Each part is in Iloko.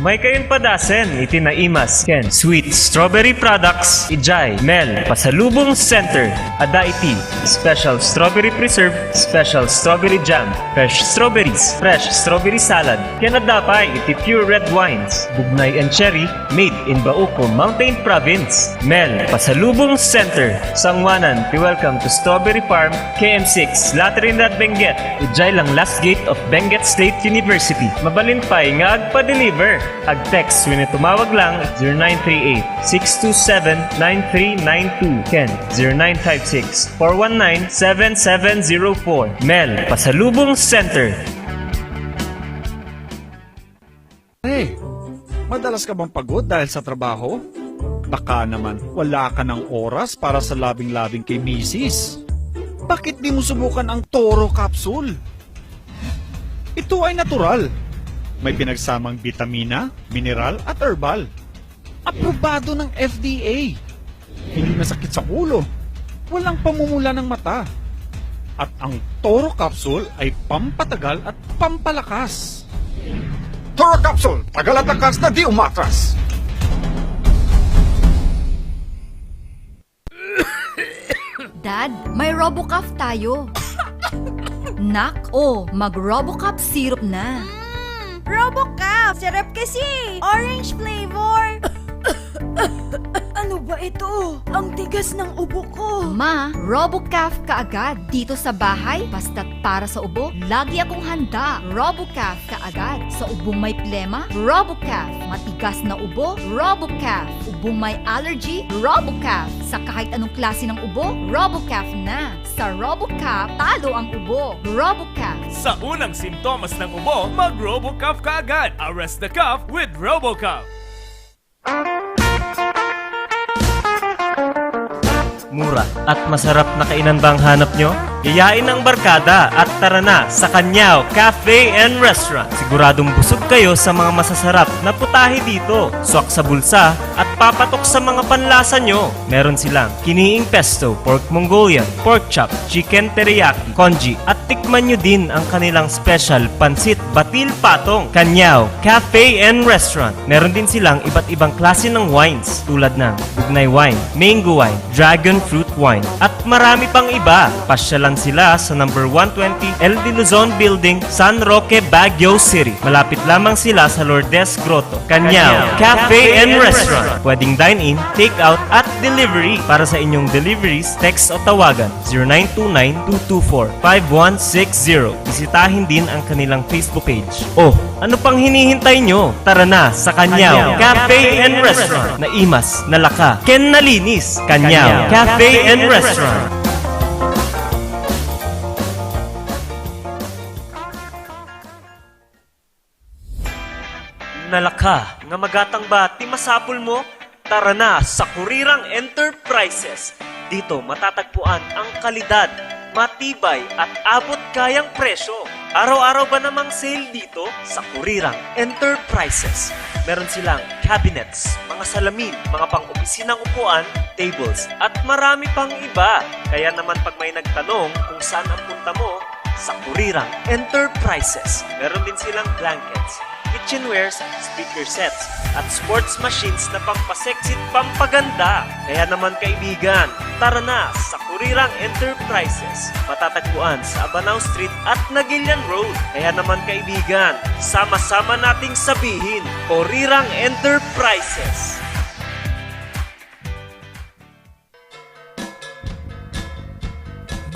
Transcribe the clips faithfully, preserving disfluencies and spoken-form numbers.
Maykayon padasen iti naimas ken sweet strawberry products idiay Mel Pasalubong Center. Adda iti special strawberry preserve, special strawberry jam, fresh strawberries, fresh strawberry salad, ken adda pay iti pure red wines, Bugnay and Cherry, made in Bauco, Mountain Province. Mel Pasalubong Center, sanguanan ti Welcome to Strawberry Farm, K M six, La Trinidad, Benguet, idiay langlas gate of Benguet State University. Mabalin pay nga agpa-deliver. Ag-text wenno tumawag lang zero nine three eight, six two seven, nine three nine two ken zero nine five six, four one nine, seven seven zero four. Mel Pasalubong Center. Hey, madalas ka bang pagod dahil sa trabaho? Baka naman wala ka ng oras para sa labing-labing kay misis. Bakit di mo subukan ang Toro Capsule? Ito ay natural. May pinagsamang bitamina, mineral at herbal. Aprobado ng F D A. Hindi masakit sa ulo. Walang pamumula ng mata. At ang Toro Capsule ay pampatagal at pampalakas. Toro Capsule, tagal at lakas na di umatras. Dad, may Robocough tayo. Nak, oh, mag-Robocup syrup na. Mm, Robocup! Sarap kasi! Orange flavor! Ano ba ito? Ang tigas ng ubo ko! Ma, Robocup ka agad. Dito sa bahay, basta't para sa ubo, lagi akong handa. Robocup ka agad. Sa ubong may plema, Robocup. Matigas na ubo, Robocup. Ubong may allergy, Robocup. Sa kahit anong klase ng ubo, Robocup na. Sa Robocup, talo ang ubo. Robocup. Sa unang simptomas ng ubo, mag-Robocup ka agad. Arrest the cough with Robocup. Mura at masarap na kainan ba ang hanap nyo? Yayain ang barkada at tara na sa Kanyao Cafe and Restaurant. Siguradong busog kayo sa mga masasarap na putahe dito. Swak sa bulsa at papatok sa mga panlasa nyo. Meron silang kiniing pesto, pork Mongolian, pork chop, chicken teriyaki, congee, at tikman nyo din ang kanilang special pansit batil patong. Kanyao Cafe and Restaurant. Meron din silang iba't ibang klase ng wines tulad ng bugnay wine, mango wine, dragon fruit wine, at marami pang iba. Pasyalan sila sa number one twenty L D Luzon Building, San Roque, Baguio City. Malapit lamang sila sa Lourdes Grotto. Kanyao Cafe and Restaurant. Pwedeng dine-in, take-out, at delivery. Para sa inyong deliveries, text o tawagan zero nine two nine two two four five one six zero. Bisitahin din ang kanilang Facebook page. Oh, ano pang hinihintay nyo? Tara na sa Kanyao Cafe and Restaurant. Naimas, nalaka, ken nalinis. Kanyao Cafe and Restaurant. Nalaka nga magatang ba ti masapul mo? Tara na sa Kurirang Enterprises. Dito matatagpuan ang kalidad, matibay at abot kayang presyo. Araw-araw ba namang sale dito? Sa Kurirang Enterprises, meron silang cabinets, mga salamin, mga pang-opisinang upuan, tables, at marami pang iba. Kaya naman pag may nagtanong kung saan ang punta mo, sa Kurirang Enterprises, meron din silang blankets, kitchenwares, speaker sets, at sports machines na pampasexy at pampaganda. Kaya naman kaibigan, tara na sa Kurirang Enterprises. Matatagpuan sa Abanao Street at Naguilian Road. Kaya naman kaibigan, sama-sama nating sabihin, Kurirang Enterprises.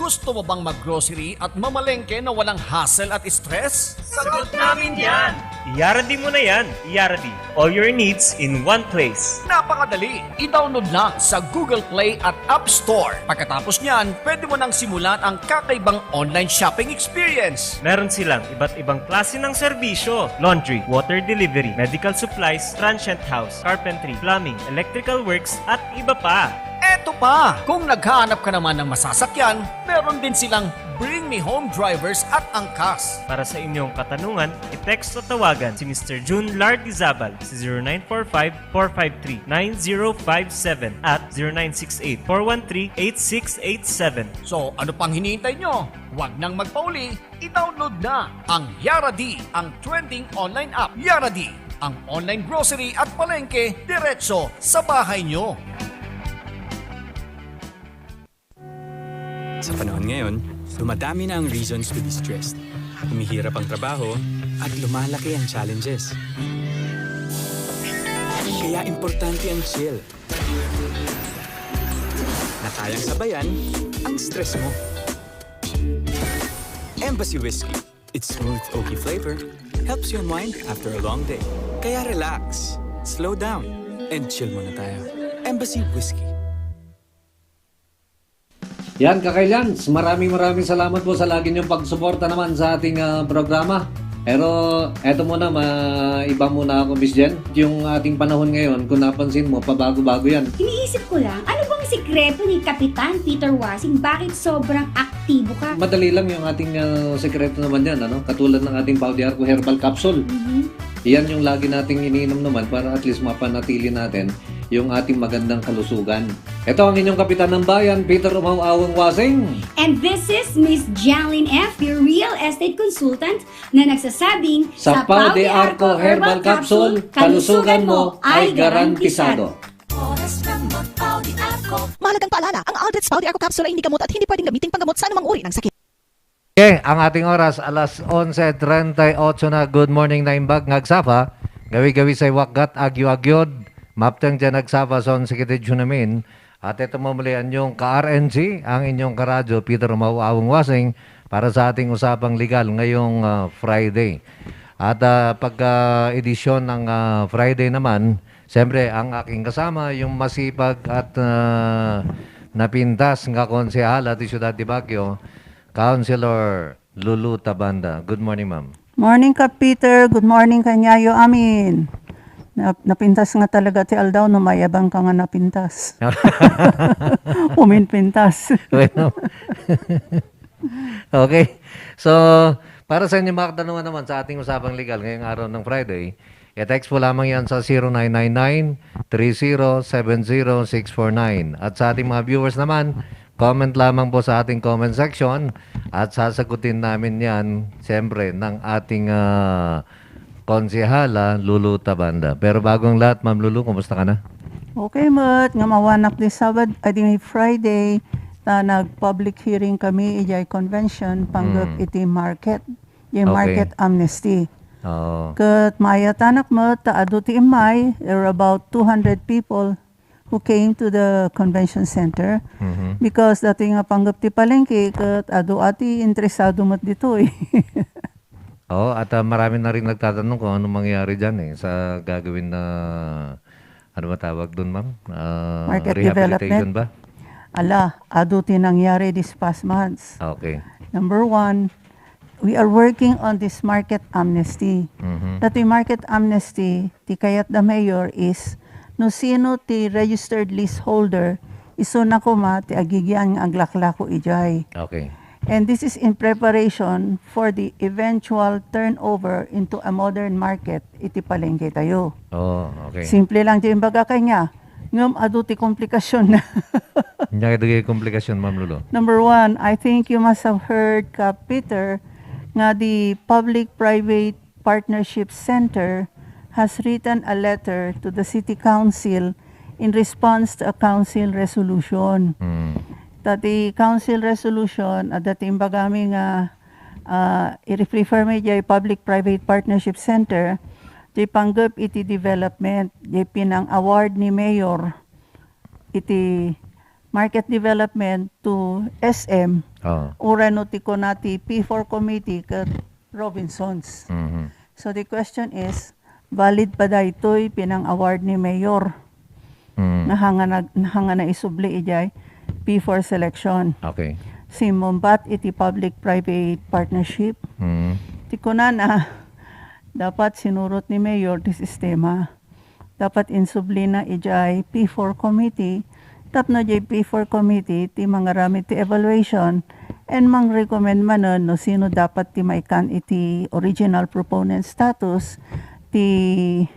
Gusto mo bang mag-grocery at mamalengke na walang hassle at stress? Sagot namin yan! Iyaradi mo na yan, Iyaradi. All your needs in one place. Napakadali! I-download lang sa Google Play at App Store. Pagkatapos niyan, pwede mo nang simulan ang kakaibang online shopping experience. Meron silang iba't ibang klase ng serbisyo, laundry, water delivery, medical supplies, transient house, carpentry, plumbing, electrical works, at iba pa. Eto pa, kung naghahanap ka naman ng masasakyan, meron din silang Bring Me Home Drivers at Angkas. Para sa inyong katanungan, i-text o tawagan si Mister June Lardizabal sa zero nine four five, four five three, nine zero five seven at zero nine six eight, four one three, eight six eight seven. So, ano pang hinihintay nyo? Huwag nang magpauli, i-download na ang Yaradi, ang trending online app. Yaradi, Ang online grocery at palengke diretso sa bahay nyo. Sa panahon ngayon, dumadami na ang reasons to be stressed. Humihirap ang trabaho at lumalaki ang challenges. Kaya importante ang chill. Na kayang sabayan ang stress mo. Embassy Whiskey. Its smooth oaky flavor helps you unwind after a long day. Kaya relax, slow down, and chill muna tayo. Embassy Whiskey. Yan, Kakailyans, maraming maraming salamat po sa lagi niyong pagsuporta naman sa ating ah, programa. Pero eto muna, ma iba muna ako, Miss Jen. Yung ating panahon ngayon, kung napansin mo, pabago-bago yan. Iniisip ko lang, ano bang sikreto ni Kapitan Peter Wasing? Bakit sobrang aktibo ka? Madali lang yung ating ah, sekreto naman yan, ano? Katulad ng ating Pau de Arco Herbal Capsule. Mhm. Yan yung lagi nating iniinom naman para at least mapanatili natin yung ating magandang kalusugan. Ito ang inyong kapitan ng bayan, Peter Umaw Awang Wasing. And this is Miss Jalyn F., your real estate consultant na nagsasabing, Sa Pau de Arco Herbal Capsule, kalusugan mo ay garantisado. Oras ng magpau di ako. Mahalagang paalala, ang Aldrich Pau de Arco Capsule ay hindi gamot at hindi pwedeng gamiting panggamot sa anumang uri ng sakit. Okay, ang ating oras, alas onse treinta y ocho na. Good morning, Naimbag, Ngagsafa. Gawi-gawi say wakgat, agyo-agyod. Mapteng dyan Ngagsafa, son sikitid Junamin. At ito mamuli ang inyong ka-R N G, ang inyong karadyo, Peter Mau Awang Wasing, para sa ating usapang legal ngayong ah, Friday. At ah, pagka edisyon ng ah, Friday naman, siyempre, ang aking kasama, yung masipag at ah, napintas nga konsehala ti Siudad ti Baguio, Councilor Lulu Tabanda. Good morning, ma'am. Morning, Kap Peter. Good morning, kanyayo amin. Nap- napintas nga talaga ti aldaw no mayabang ka nga napintas. Uminpintas. Bueno. Okay. So, para sa inyo mga katanungan naman sa ating usapang legal ngayong araw ng Friday, i-text po lamang yan sa zero nine nine nine three zero seven zero six four nine. At sa ating mga viewers naman, comment lamang po sa ating comment section at sasagutin namin yan, siyempre, ng ating ah, konsehala, Lulu Tabanda. Pero bago ang lahat, Ma'am Lulu, kumusta ka na? Okay met, nga mawanak di Sabad, adi Friday, ta nag-public hearing kami idiay convention, panggep Hmm. iti market, idiay Okay. market amnesty. Oo. Ket maayatanak met, ta adu ti immay, there were about two hundred people who came to the convention center Mhm. because dati nga panggep ti palengke, ket adu ati interesado met ditoy. Oo, at ah, marami na rin nagtatanong kung anong mangyayari dyan eh, sa gagawin na, ano ba tawag doon, ma'am? Ah, Market rehabilitation development. ba? Ala, adu ti nangyari this past months. Okay. Number one, we are working on this market amnesty. Mhm. Dati market amnesty, ti kayat da mayor is no sino ti registered leaseholder, isuna koma ti agigian nga aglaklako idiay. Okay. And this is in preparation for the eventual turnover into a modern market iti palengke tayo. Oh, okay. Simple lang ti imbaga kanya. Ngem adu ti komplikasyon na. Nya dagiti komplikasyon, Ma'am Lulu. Number one, I think you must have heard, Kap Peter, nga the Public-Private Partnership Center has written a letter to the City Council in response to a council resolution. Mm. Ta ti council resolution, adda ti imbagami nga ah, i-refer mi jay Public-Private Partnership Center, jay panggep iti development, jay pinang-award ni Mayor iti market development to S M, Ah. Uray no ti kuna ti P four committee ket Robinsons. Mhm. So the question is, valid pa daytoy pinang-award ni Mayor? Mm. Nahanga na, nahanga na isubli ijay P four selection. Okay. Simmumbat iti public-private partnership. Mm. Ti kunana, dapat sinurot ni Mayor ti sistema. Dapat insublina ijay P four committee tapno jay P four committee ti mangaramid ti evaluation and mang-recommend manen no sino dapat ti maikan iti original proponent status ti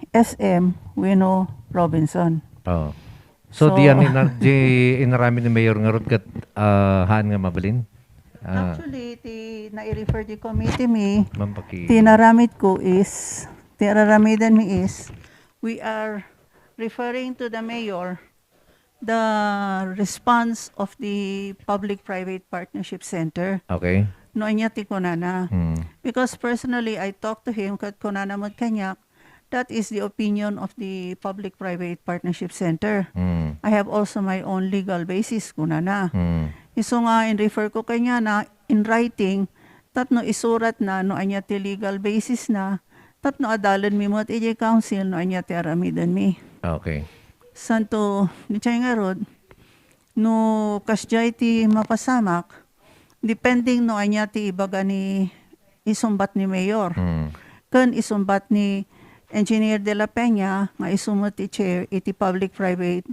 S M wenno Robinson. Oo. So, So, di yan inar- di inaramid ni Mayor ngarud ket ah, haan nga mabalin? Ah, Actually, ti nai-refer di committee mi, Ma'am, paki- ti naramid ko is Ti araramidenmi is, we are referring to the mayor the response of the Public-Private Partnership Center. Okay. No ania ti kunana. Mm. Because personally, I talked to him, ket kunana met kaniak, that is the opinion of the Public-Private Partnership Center. Mm. I have also my own legal basis, kunana. Mm. Isu nga in-refer ko kaniana in writing, tapno isuratna no ania ti legal basis na, tapno adalenmi met idiay council no ania ti aramidenmi. Okay. Santo, ni chay ngarud, no kasdiay ti mapasamak, depending no ania ti ibaga ni isumbat ni Mayor. Mm. Ken isumbat ni Engineer De La Peña nga isu met ti chair iti public private,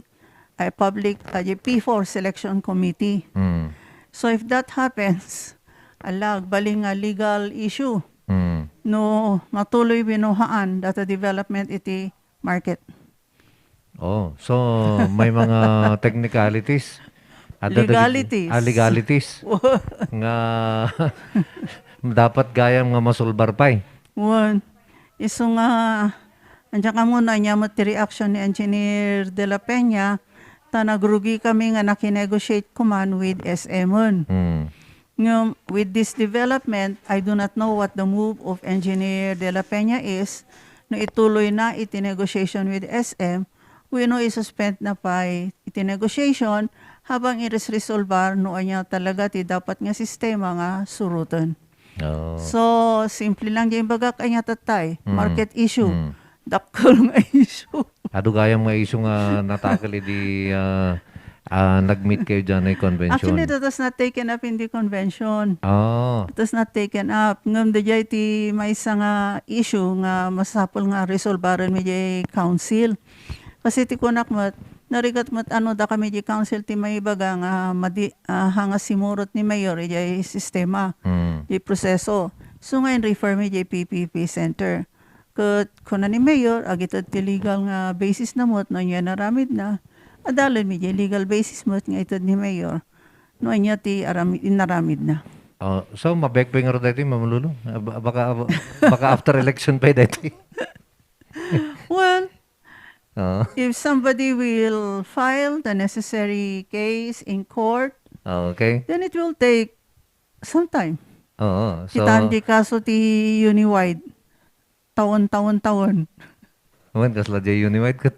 ay public, ah, P four selection committee. Mm. So if that happens, ala, agbalin nga legal issue. Mm. No matuloy wenno haan data development iti market. Oh, so may mga technicalities. Ada dagiti Legalities. Ah, legalities nga dapat gayam nga masulbar pay. Wen, isu nga, ania kamo no ania met ti reaction ni Engineer De La Peña, ta nagrugi kami nga nakinegotiate koman with S M. Hmm. Ngem, with this development, I do not know what the move of Engineer De La Peña is, no ituloy na iti negotiation with S M, wenno isuspend na pay iti negotiation habang iresresolbar no ania talaga ti dapat nga sistema nga suroten. Oh. So, simple lang diay imbagak, ania tattay, Mm. market issue. Mm. Dakkel nga issue. Adu gayam nga issue nga natakel idi, ah, ah, nag-meet kayo diay convention. Actually, that was not taken up in the convention. Oh. It was not taken up. Ngem daydiay ti maysa nga issue nga masapul nga resolbaren mi diay council. Kasi ti kunak met, narigat met ano dakami diay council ti maibaga nga madi-, ah, haan nga simurot ni Mayor idiay sistema, Mm. diay proseso. So nga in-refer mi diay P P P Center. Ket kuna ni Mayor, agited ti legal nga basis na met no ania inaramidna, adalenmi diay legal basis met nga ited ni Mayor no ania ti arami-, inaramidna. Oh, so, mabiag pay ngarud daytoy, Ma'am Lulu? Ah, ba-, baka, baka after election pay daytoy. Well, Oo. if somebody will file the necessary case in court, Okay. then it will take some time. Oo, so Kita diay kaso ti Uniwide. Taon, taon, taon. Wen, kasla diay Uniwide ket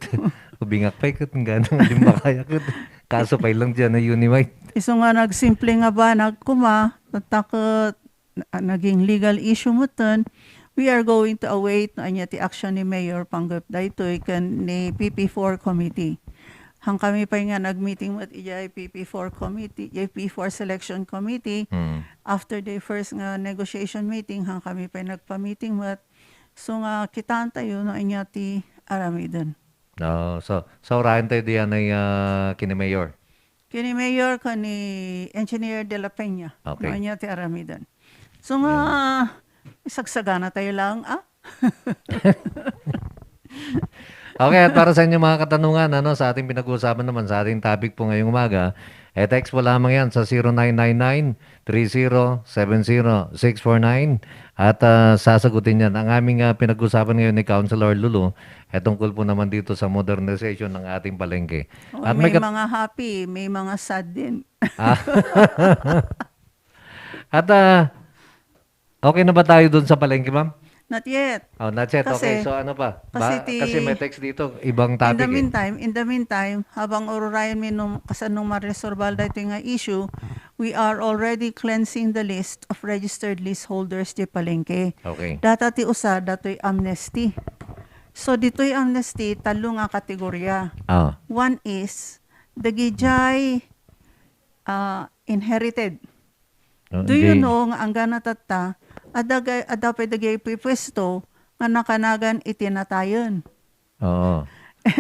ubingak pay ket nganong limbakaya ket kaso pay lang diay Uniwide. Isu nga nagsimple nga banag koma, tatta ket na-, naging legal issue metten, we are going to await no ania ti action ni Mayor panggep daytoy ken ni P P four committee. Haan kami pay nga nag-meeting met idiay P P four committee, idiay P four selection committee. Hmm. After the first nga negotiation meeting, haan kami pay nagpa-meeting met. So nga, kitaentayo no ania ti aramiden. Oh, so, saurayen tayo diay, ah, ken ni Mayor. Ken ni Mayor ken ni Engineer De La Peña. Okay. No ania ti aramiden. So nga, Yeah. isagsagana tayo lang, ah? Okay, at para sa inyong mga katanungan, ano, sa ating pinag-uusapan naman, sa ating topic po ngayong umaga, eh, text po lamang yan sa zero nine nine nine, three zero seven zero six four nine. At, ah, sasagutin yan. Ang aming, ah, pinag-usapan ngayon ni Councilor Lulu, eh, tungkol po naman dito sa modernization ng ating palengke. Oo, At may may kat- mga happy, may mga sad din. Ah. At, ah, okay na ba tayo dun sa palengke, ma'am? Not yet. Oh, not yet. Kasi, Okay, so ano pa? kasi Ba-, ti-, kasi may text dito, ibang in the topic eh. meantime, in the meantime, habang ururayan mi nung, kasano maresolbar daytoy nga issue, we are already cleansing the list of registered leaseholders ti palengke. Okay. Data ti usa, datoy amnesty. So, ditoy amnesty, tallo nga kategorya. Ah. One is, dagijay, ah, inherited. Ah, Do you di- know nga anggana tatta, adda gay-, adda pay dagiti puesto nga nakanagan iti natayen? Oo.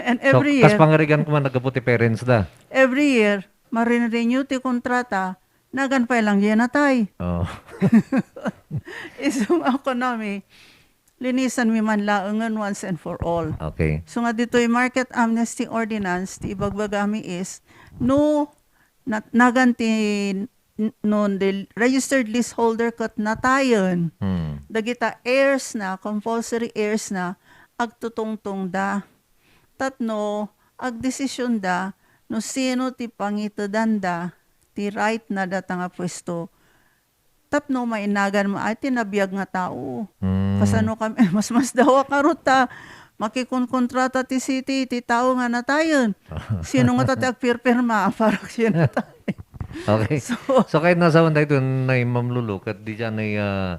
And So, every kas year, pangarigan ko man, naggapu ti parents da. every year, marin-renew ti kontrata, nagan pay lang diay natay. Oo. Isu nga economy, linisan mi man laengen once and for all. Okay. So nga ditoy market amnesty ordinance, ti ibagbagami is, no, nat-, nagan ti no, the registered leaseholder ket natayen, Hmm. dagita heirs na, compulsory heirs na, agtutungtongda. Tapno, agdesisyonda no sino ti pangitedanda ti right na data nga puesto. Tapno mainagan mo ay ti nabiag nga tao. Hmm. Kasano kami, mas, mas dawa karot ta makikonkontrata ti city, ti tao nga natayen. Sino nga ta ti agpirpirma? Para sino ta? Okay. So, So, kayat nasawan daytoy ni Ma'am Lulu, ket didiay, ah,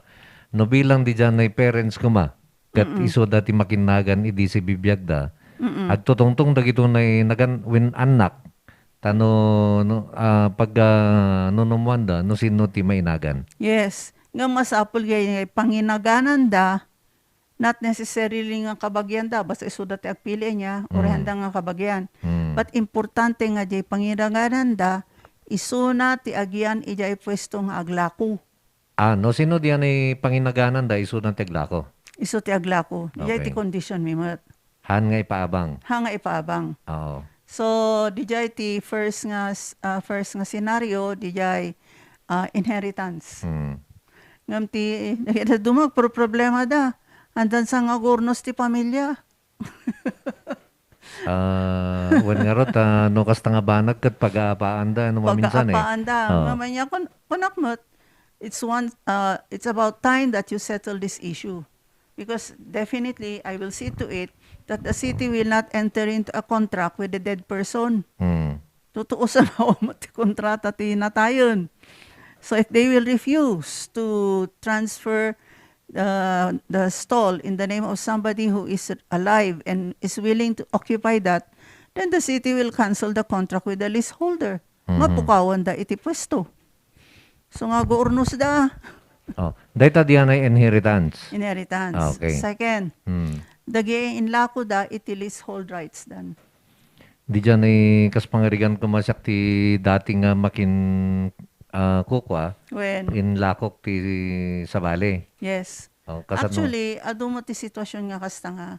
no bilang didiay parents koma, ket Mm-mm. isu da ti makinagan idi sibibiagda. Mm-mm. Agtutungtong dagitoy nagan-, wen annak, ta no, no, ah, pag, ah, nunumuanda, no sino ti mainagan. Yes. Nga masapul gay panginagananda, not necessarily nga kabagianda, basta isuda ti agpili niya, Mm. orihanda nga kabagian. Mm. But importante nga diay panginagananda, isuna ti agian idiay puesto nga aglako. Ah, no sino diay panginagananda, isuna ti aglako? Isu ti aglako. Diay Okay. ti condition mi met. Haan nga ipaabang. Haan nga ipaabang. Oo. So, diay ti first nga s-, ah, first nga scenario, diay, ah, inheritance. Mm. Ngem ti, dagiti dumag, pro-, problema da. Andan sa nga gurnos ti pamilya. Ah, wen ngarud, ah, no kasta nga banag ket pagaapaanda, no maminsan eh. Pagaapaanda. Oo. Nga man niya, kun-, kunak met, it's one, uh, it's about time that you settle this issue. Because definitely, I will see to it that the city will not enter into a contract with the dead person. Hmm. Tutuosan mo ti kontrata ti natayen. So if they will refuse to transfer, uh, the stall in the name of somebody who is alive and is willing to occupy that, then the city will cancel the contract with the leaseholder. Mhm. Mapukawanda iti puesto. So nga guurnosda. Oh, dayta diay inheritance. Inheritance. Ah, okay. Second, Hmm. dagiti inlakoda iti leasehold rights dan. Diay kas pangarigan koma siak ti dati nga makin, ah, kukua, Wen. inlakok ti sabali. Yes. Oh, kasano? Actually, adu met ti sitwasyon nga kasta nga,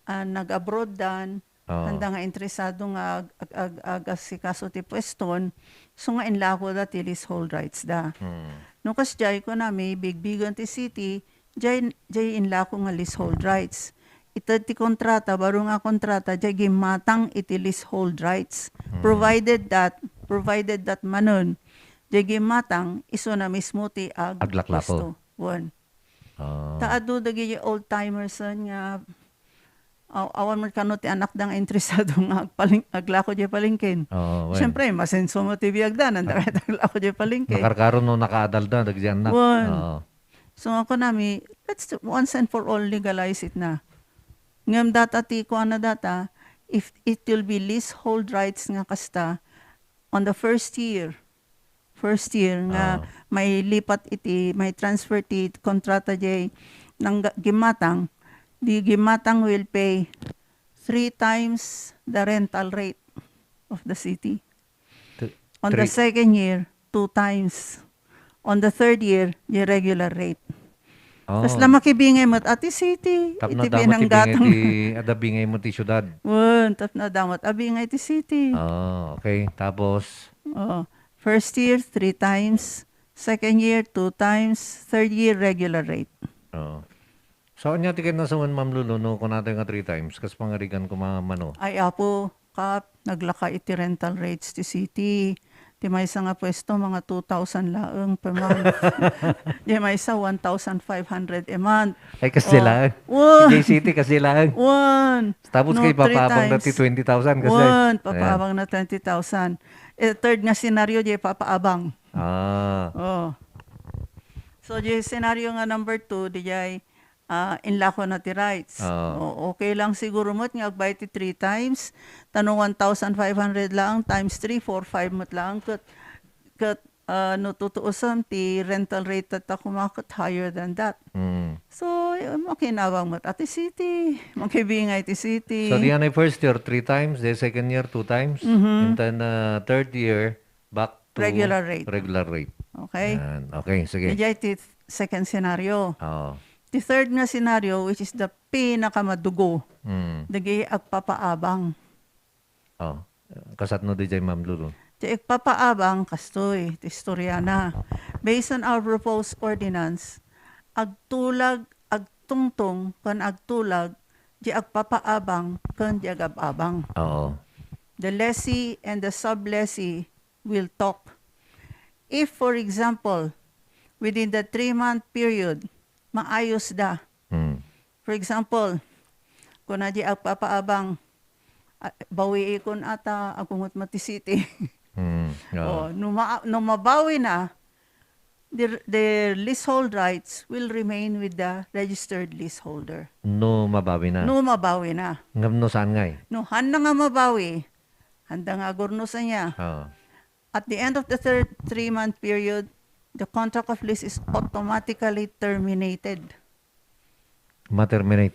ah, nag-abroad dan, Oo. anda nga interesado nga ag-, ag-, ag-, agasikaso ti pueston, so nga inlakoda ti leasehold rights da. Hmm. No kasdiay, kunami, bigbigen ti city, diay, diay inlako nga leasehold rights. Ited ti kontrata, baro nga kontrata, diay gimmatang iti leasehold rights. Hmm. Provided that, provided that manen, diay gimmatang, isuna mismo ti ag-, Aglaklako. puesto. Wen. Ah. Ta adu dagiti old timers nga, aw-, awan met kano ti anakda nga interesado nga agpaling-, aglako diay palengke. Oo, wen. Siyempre, masenso met ti biagda, nanda Ah. ket aglako diay palengke. Nakarkaro no nakaadalda, dagiti annak. Wen. Oo. So, nga kunami, let's once and for all legalize it na. Ngem data ti kuana data, if it will be leasehold rights nga kasta, on the first year, first year nga Ah. mailipat iti, maitransfer ti kontrata diay nangga-, gimmatang, the gimmatang will pay three times the rental rate of the city. Th-, On the three second year, two times. On the third year, the regular rate. Oh. Kasla makibingay met a ti city, Tapno iti adda met ti bingay pinanggatang. ti, adda bingay met ti siudad. Wen, tapno adda met a bingay ti city. Oh, okay. Tapos? Oh, first year, three times. Second year, two times. Third year, regular rate. Oh. So, ania ti kinasawem, Ma'am Lulu, no kunatayo nga three times? Kas pangarigan koma mano? Ay, Apo, Kap, naglaka iti rental rates ti city. Ti maysa nga puesto, mga two thousand laeng per month. Di maysa, one thousand five hundred a month. Ay, kas Oh. laeng. Wen. Iti city, kas laeng. Wen. Tapos No, kay three papabang na times. ti twenty thousand kasi. Wen, Ayan. papabang na twenty thousand. Eh, third nga scenario, di papaabang. Ah. Oh. So, di scenario nga number two, di jay, ah, inlako na ti rights. Oo. O, okay lang siguro met nga agbayad ti three times, ta no one thousand five hundred lang times three, four, five met lang ket, ket, ah, no tutuosem ti rental rate ta koma ket higher than that. Mm. So, y-, makinabang met a ti city, makibingay ti city. So, diay first year, three times, the second year, two times, Mhm. and then, uh, third year, back to Regular rate. regular rate. Okay? Yan. Okay, sige. Diay ti second scenario. Oo. Ti third nga scenario, which is the pinakamadugo, Mm. dagiti agpapaabang. Oh. Kasano diay, Ma'am Lulu? Ti agpapaabang kastoy ti istoriana. Based on our proposed ordinance, agtulag, agtungtong ken agtulag ti agpapaabang ken ti agab-abang. Oo. The lessee and the sublessee will talk. If, for example, within the three-month period, maayos da. Hmm. For example, kuna di agpapaabang, ah, bawiikon ata, agungot met ti city. Hmm, oo. Oh, no ma-, no mabawi na, the, the leasehold rights will remain with the registered leaseholder. No mabawi na. No mabawi na. Ngem no saan ngay? No, han na nga mabawi, handa nga agurnos ania. Oo. At the end of the third three-month period, the contract of lease is automatically terminated. Ma-terminate.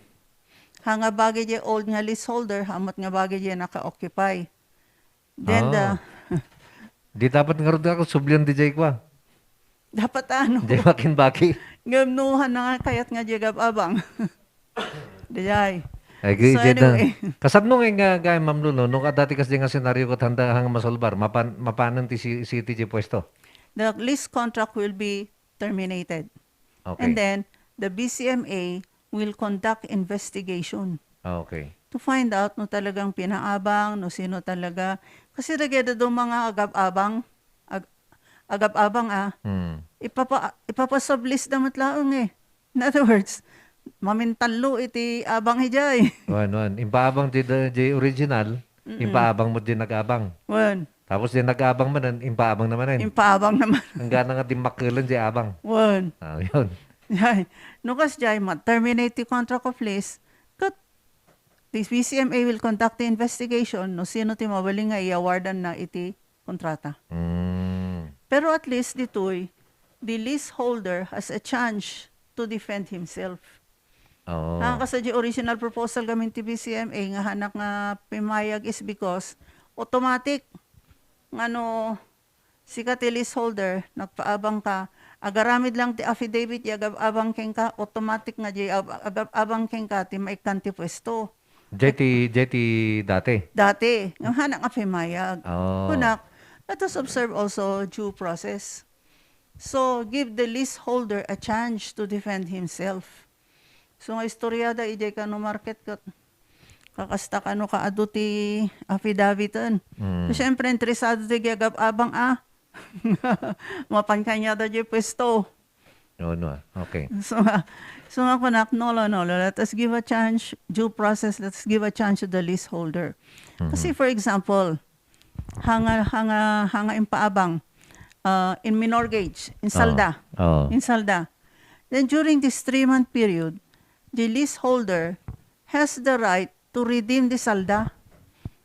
Ha nga bagi di old nga leaseholder, ha met nga bagi di naka-occupy. Then the Ah. Di dapat ngarud nga sublian di jay kwa. Dapat ano? Di makinbaki. Ngem no, han na nga kayat nga di agab-abang. Di jay. Agree, So, Jed, na. Anyway. Kasapno nga, nga, nga, Ma'am Lulu, no, kadati kas di nga senaryo ket handa nga masolbar, mapan-, mapanen ti si-, city di pwesto. The lease contract will be terminated. Okay. And then, the B C M A will conduct investigation Ah, okay. to find out no talagang pinaabang, no sino talaga. Kasi dagiti mga agab-abang, ag-, agab-abang, ah, Hmm. ipapa-, ipapasublease da met laeng eh. In other words, mamintallo iti abang idiay. Wan, wan. Impaabang di, di original, Mm-mm. impaabang mo di nag-abang. Wan. Tapos di nag-abang manen, impaabang na manen. Impaabang na manen. Anggana nga dimmakkelen di abang. Wan. Ah, yun. Jay, no kas jay, ma-terminate ti contract of lease, ket the B C M A will conduct the investigation no sino ti mabalin nga i-awardan na iti kontrata. Mm. Pero at least ditoy, the leaseholder has a chance to defend himself. Oo. Ah, kasi di original proposal kami ti B C M A nga hanak nga pimayag is because automatic nga no sika ti leaseholder, nagpaabang ka, agaramid lang ti affidavit, di agab-abang kenka, automatic nga di ab-, agab-abang kenka ti maikkan ti pwesto. Jay ti, jay ti dati? Dati. Nga hanak nga pimayag. Oh. Kunak, let us observe also due process. So, give the leaseholder a chance to defend himself. So, nga istorya da, ijay kano market ket kakasta kano kaadu ti affidaviten. Mm. So, syempre, interesado ti agab-abang, ah. Mapan kaniada di pwesto. No, no, ah. Okay. So, ah, so nga kunak, no, no, no, let us give a chance, due process, let us give a chance to the leaseholder. Kasi, Mhm. for example, hanga, hanga, hanga impaabang, uh, in minor gage, in Oo. salda. Oo. In salda. Then during this three-month period, the leaseholder has the right to redeem the salda.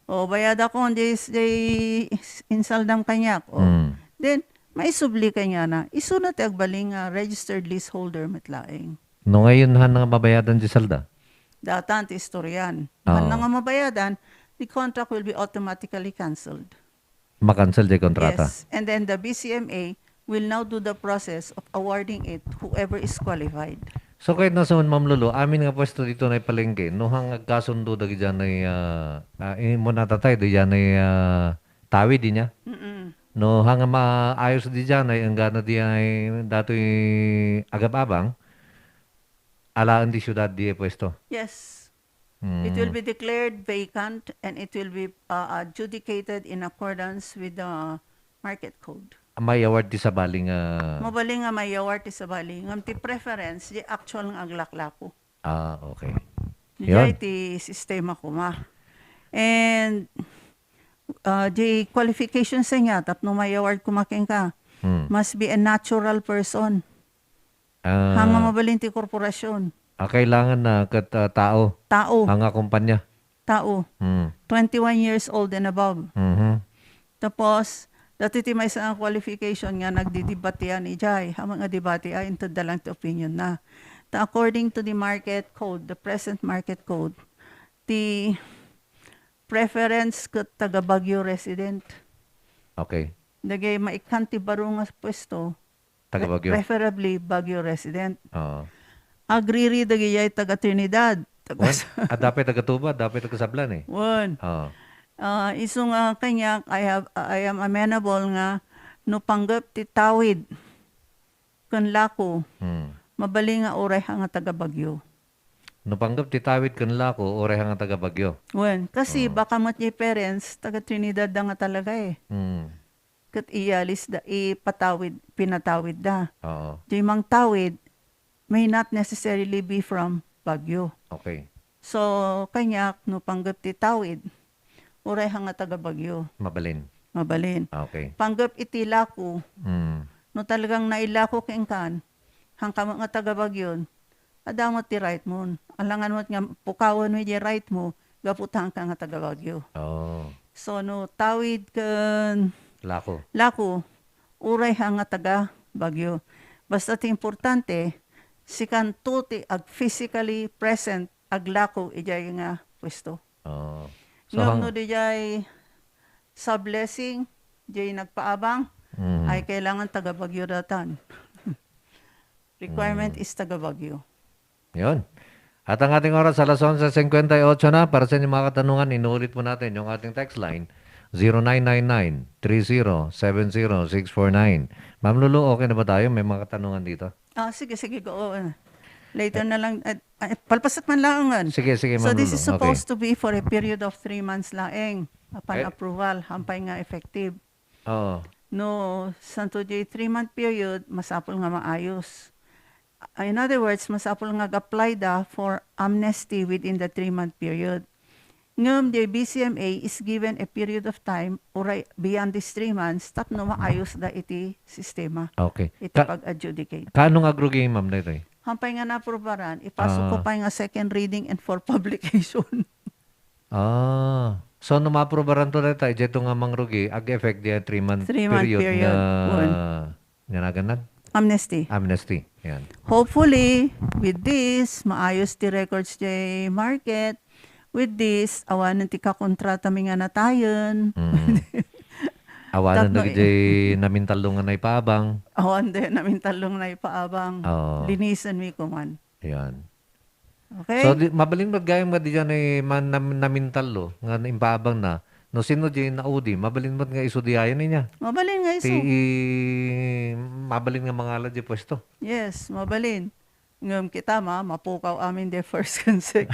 O, bayadakon, di, di insaldam kaniak. O. Mm. Then, maisubli kaniana. Isuna ti agbalin nga registered leaseholder met laeng. No, ngayon, han nga mabayadan di salda? Datan ti istoryan. Oo. Han nga mabayadan, the contract will be automatically canceled. Makansel jay kontrata. Yes. And then the B C M A will now do the process of awarding it whoever is qualified. So, kayatna sa Ma'am Lulu, amin nga pwesto dito na ipalengke, no, hang agkasundo dagiti anay, ah, ah, imo natatay, di anay, ah, tawid, di niya? Mm-mm. No, hang maayos di anay, anggana di ay datoy agab-abang, alaen di syudad di pwesto. Yes. It will Mm. be declared vacant and it will be, uh, adjudicated in accordance with the market code. May award ti sabali nga Mabalin nga may award ti sabali. Ngem ti preference, di actual nga aglaklako. Ah, okay. Diay Yun. ti sistema kuma. And, uh, the qualifications niya, tapno may award kuma kenka, Hmm. must be a natural person. Ah. Hanga mabalin ti korporasyon. Ah, kailangan na ket, ah, tao. Tao. Hanga kumpanya. Tao. Hmm. Twenty-one years old and above. Mhm. Tapos, dati ti maysa nga qualification nga nagdidibatian ijay. Ammon nga debate ay inted da lang ti opinion na. Ta according to the market code, the present market code, ti preference ket taga Baguio resident. Okay. Dagay maikkan ti baro nga pwesto, Taga Baguio. Preferably Baguio resident. Oo. Agriri dagijay taga Trinidad. Taga Wen, adda pay taga Tuba, adda pay taga Sablan eh. Wen. Oo. Ah, isu nga kaniak, I have, I am amenable nga no panggep ti tawid ken lako, Hmm. mabalin nga uray ha nga taga-Baguio. No panggep ti tawid ken lako, uray ha nga taga-Baguio. Wen, kasi Oo. baka met diay parents, taga-Trinidad da nga talaga eh. Hmm. Ket iyalis da, ipatawid, pinatawid da. Oo. Diay mangtawid may not necessarily be from Baguio. Okay. So, kaniak, no panggep ti tawid, uray ha nga taga-Baguio. Mabalin. Mabalin. Okay. Panggep iti lako, Mm. no talagang nailako kenkan, haanka met nga taga-Baguio, adda met ti right mo. Alangan met nga pukawen mo diay right mo, gapu ta haanka nga taga-Baguio. Oh. So, no tawid ken Lako. lako, uray ha nga taga-Baguio. Basta ti importante, sikanto ti ag-physically present, aglako idiay nga pwesto. Oh. So, Ngem hang- no diay sa blessing, diay nagpaabang, Mhm. ay kailangan taga-Baguio datan. Requirement Mm. is taga-Baguio. Yun. At ang ating oras, alas onse singkwenta y ocho na. Para sa inyong mga katanungan, inuulit po natin yung ating text line, zero nine nine nine three zero seven zero six four nine. Ma'am Lulu, okay na ba tayo? May mga katanungan dito? Ah, sige, sige, go. Oo. Later Eh. na lang. Eh, eh, palpasat man lang, ah. Sige, sige, So, Ma'am this Lulu. is supposed Okay. to be for a period of three months laeng upon Eh. approval, hampay nga effective. Oo. No, santo diay three-month period, masapul nga maayos. In other words, masapul nga ag-apply da for amnesty within the three-month period. Ngem, the B C M A is given a period of time, uray beyond this three months, tapno maayos da iti sistema, Okay. iti Ka-, pag-adjudicate. Kaano nga agrugi, ma'am, daytoy? Hampay nga naaprubaran, ipasok ko Ah. pay nga second reading and for publication. Ah. So, no maaprubaran to dayta, idiay to nga mangrugi, ag-effect diay three-month Three-month period period. nga, One. nga naganad? Amnesty. Amnesty. Yan. Hopefully, with this, maayos ti records diay market. With this, awanen ti kakontratami nga natayen. Mm. Awanen Tapno dagiti namintallo nga naipaabang. Awan diay namintallo nga naipaabang. Oo. Linisenmi koman. Yan. Okay? So, di, mabalin met gayam nga diay man nam-, namintallo nga impaabang na. No sino diay naudi, mabalin met nga isu diay ania? Mabalin nga isu. Ti, i-, mabalin nga mangala diay pwesto. Yes, mabalin. Ngem kita ma, mapukaw amin diay first and second.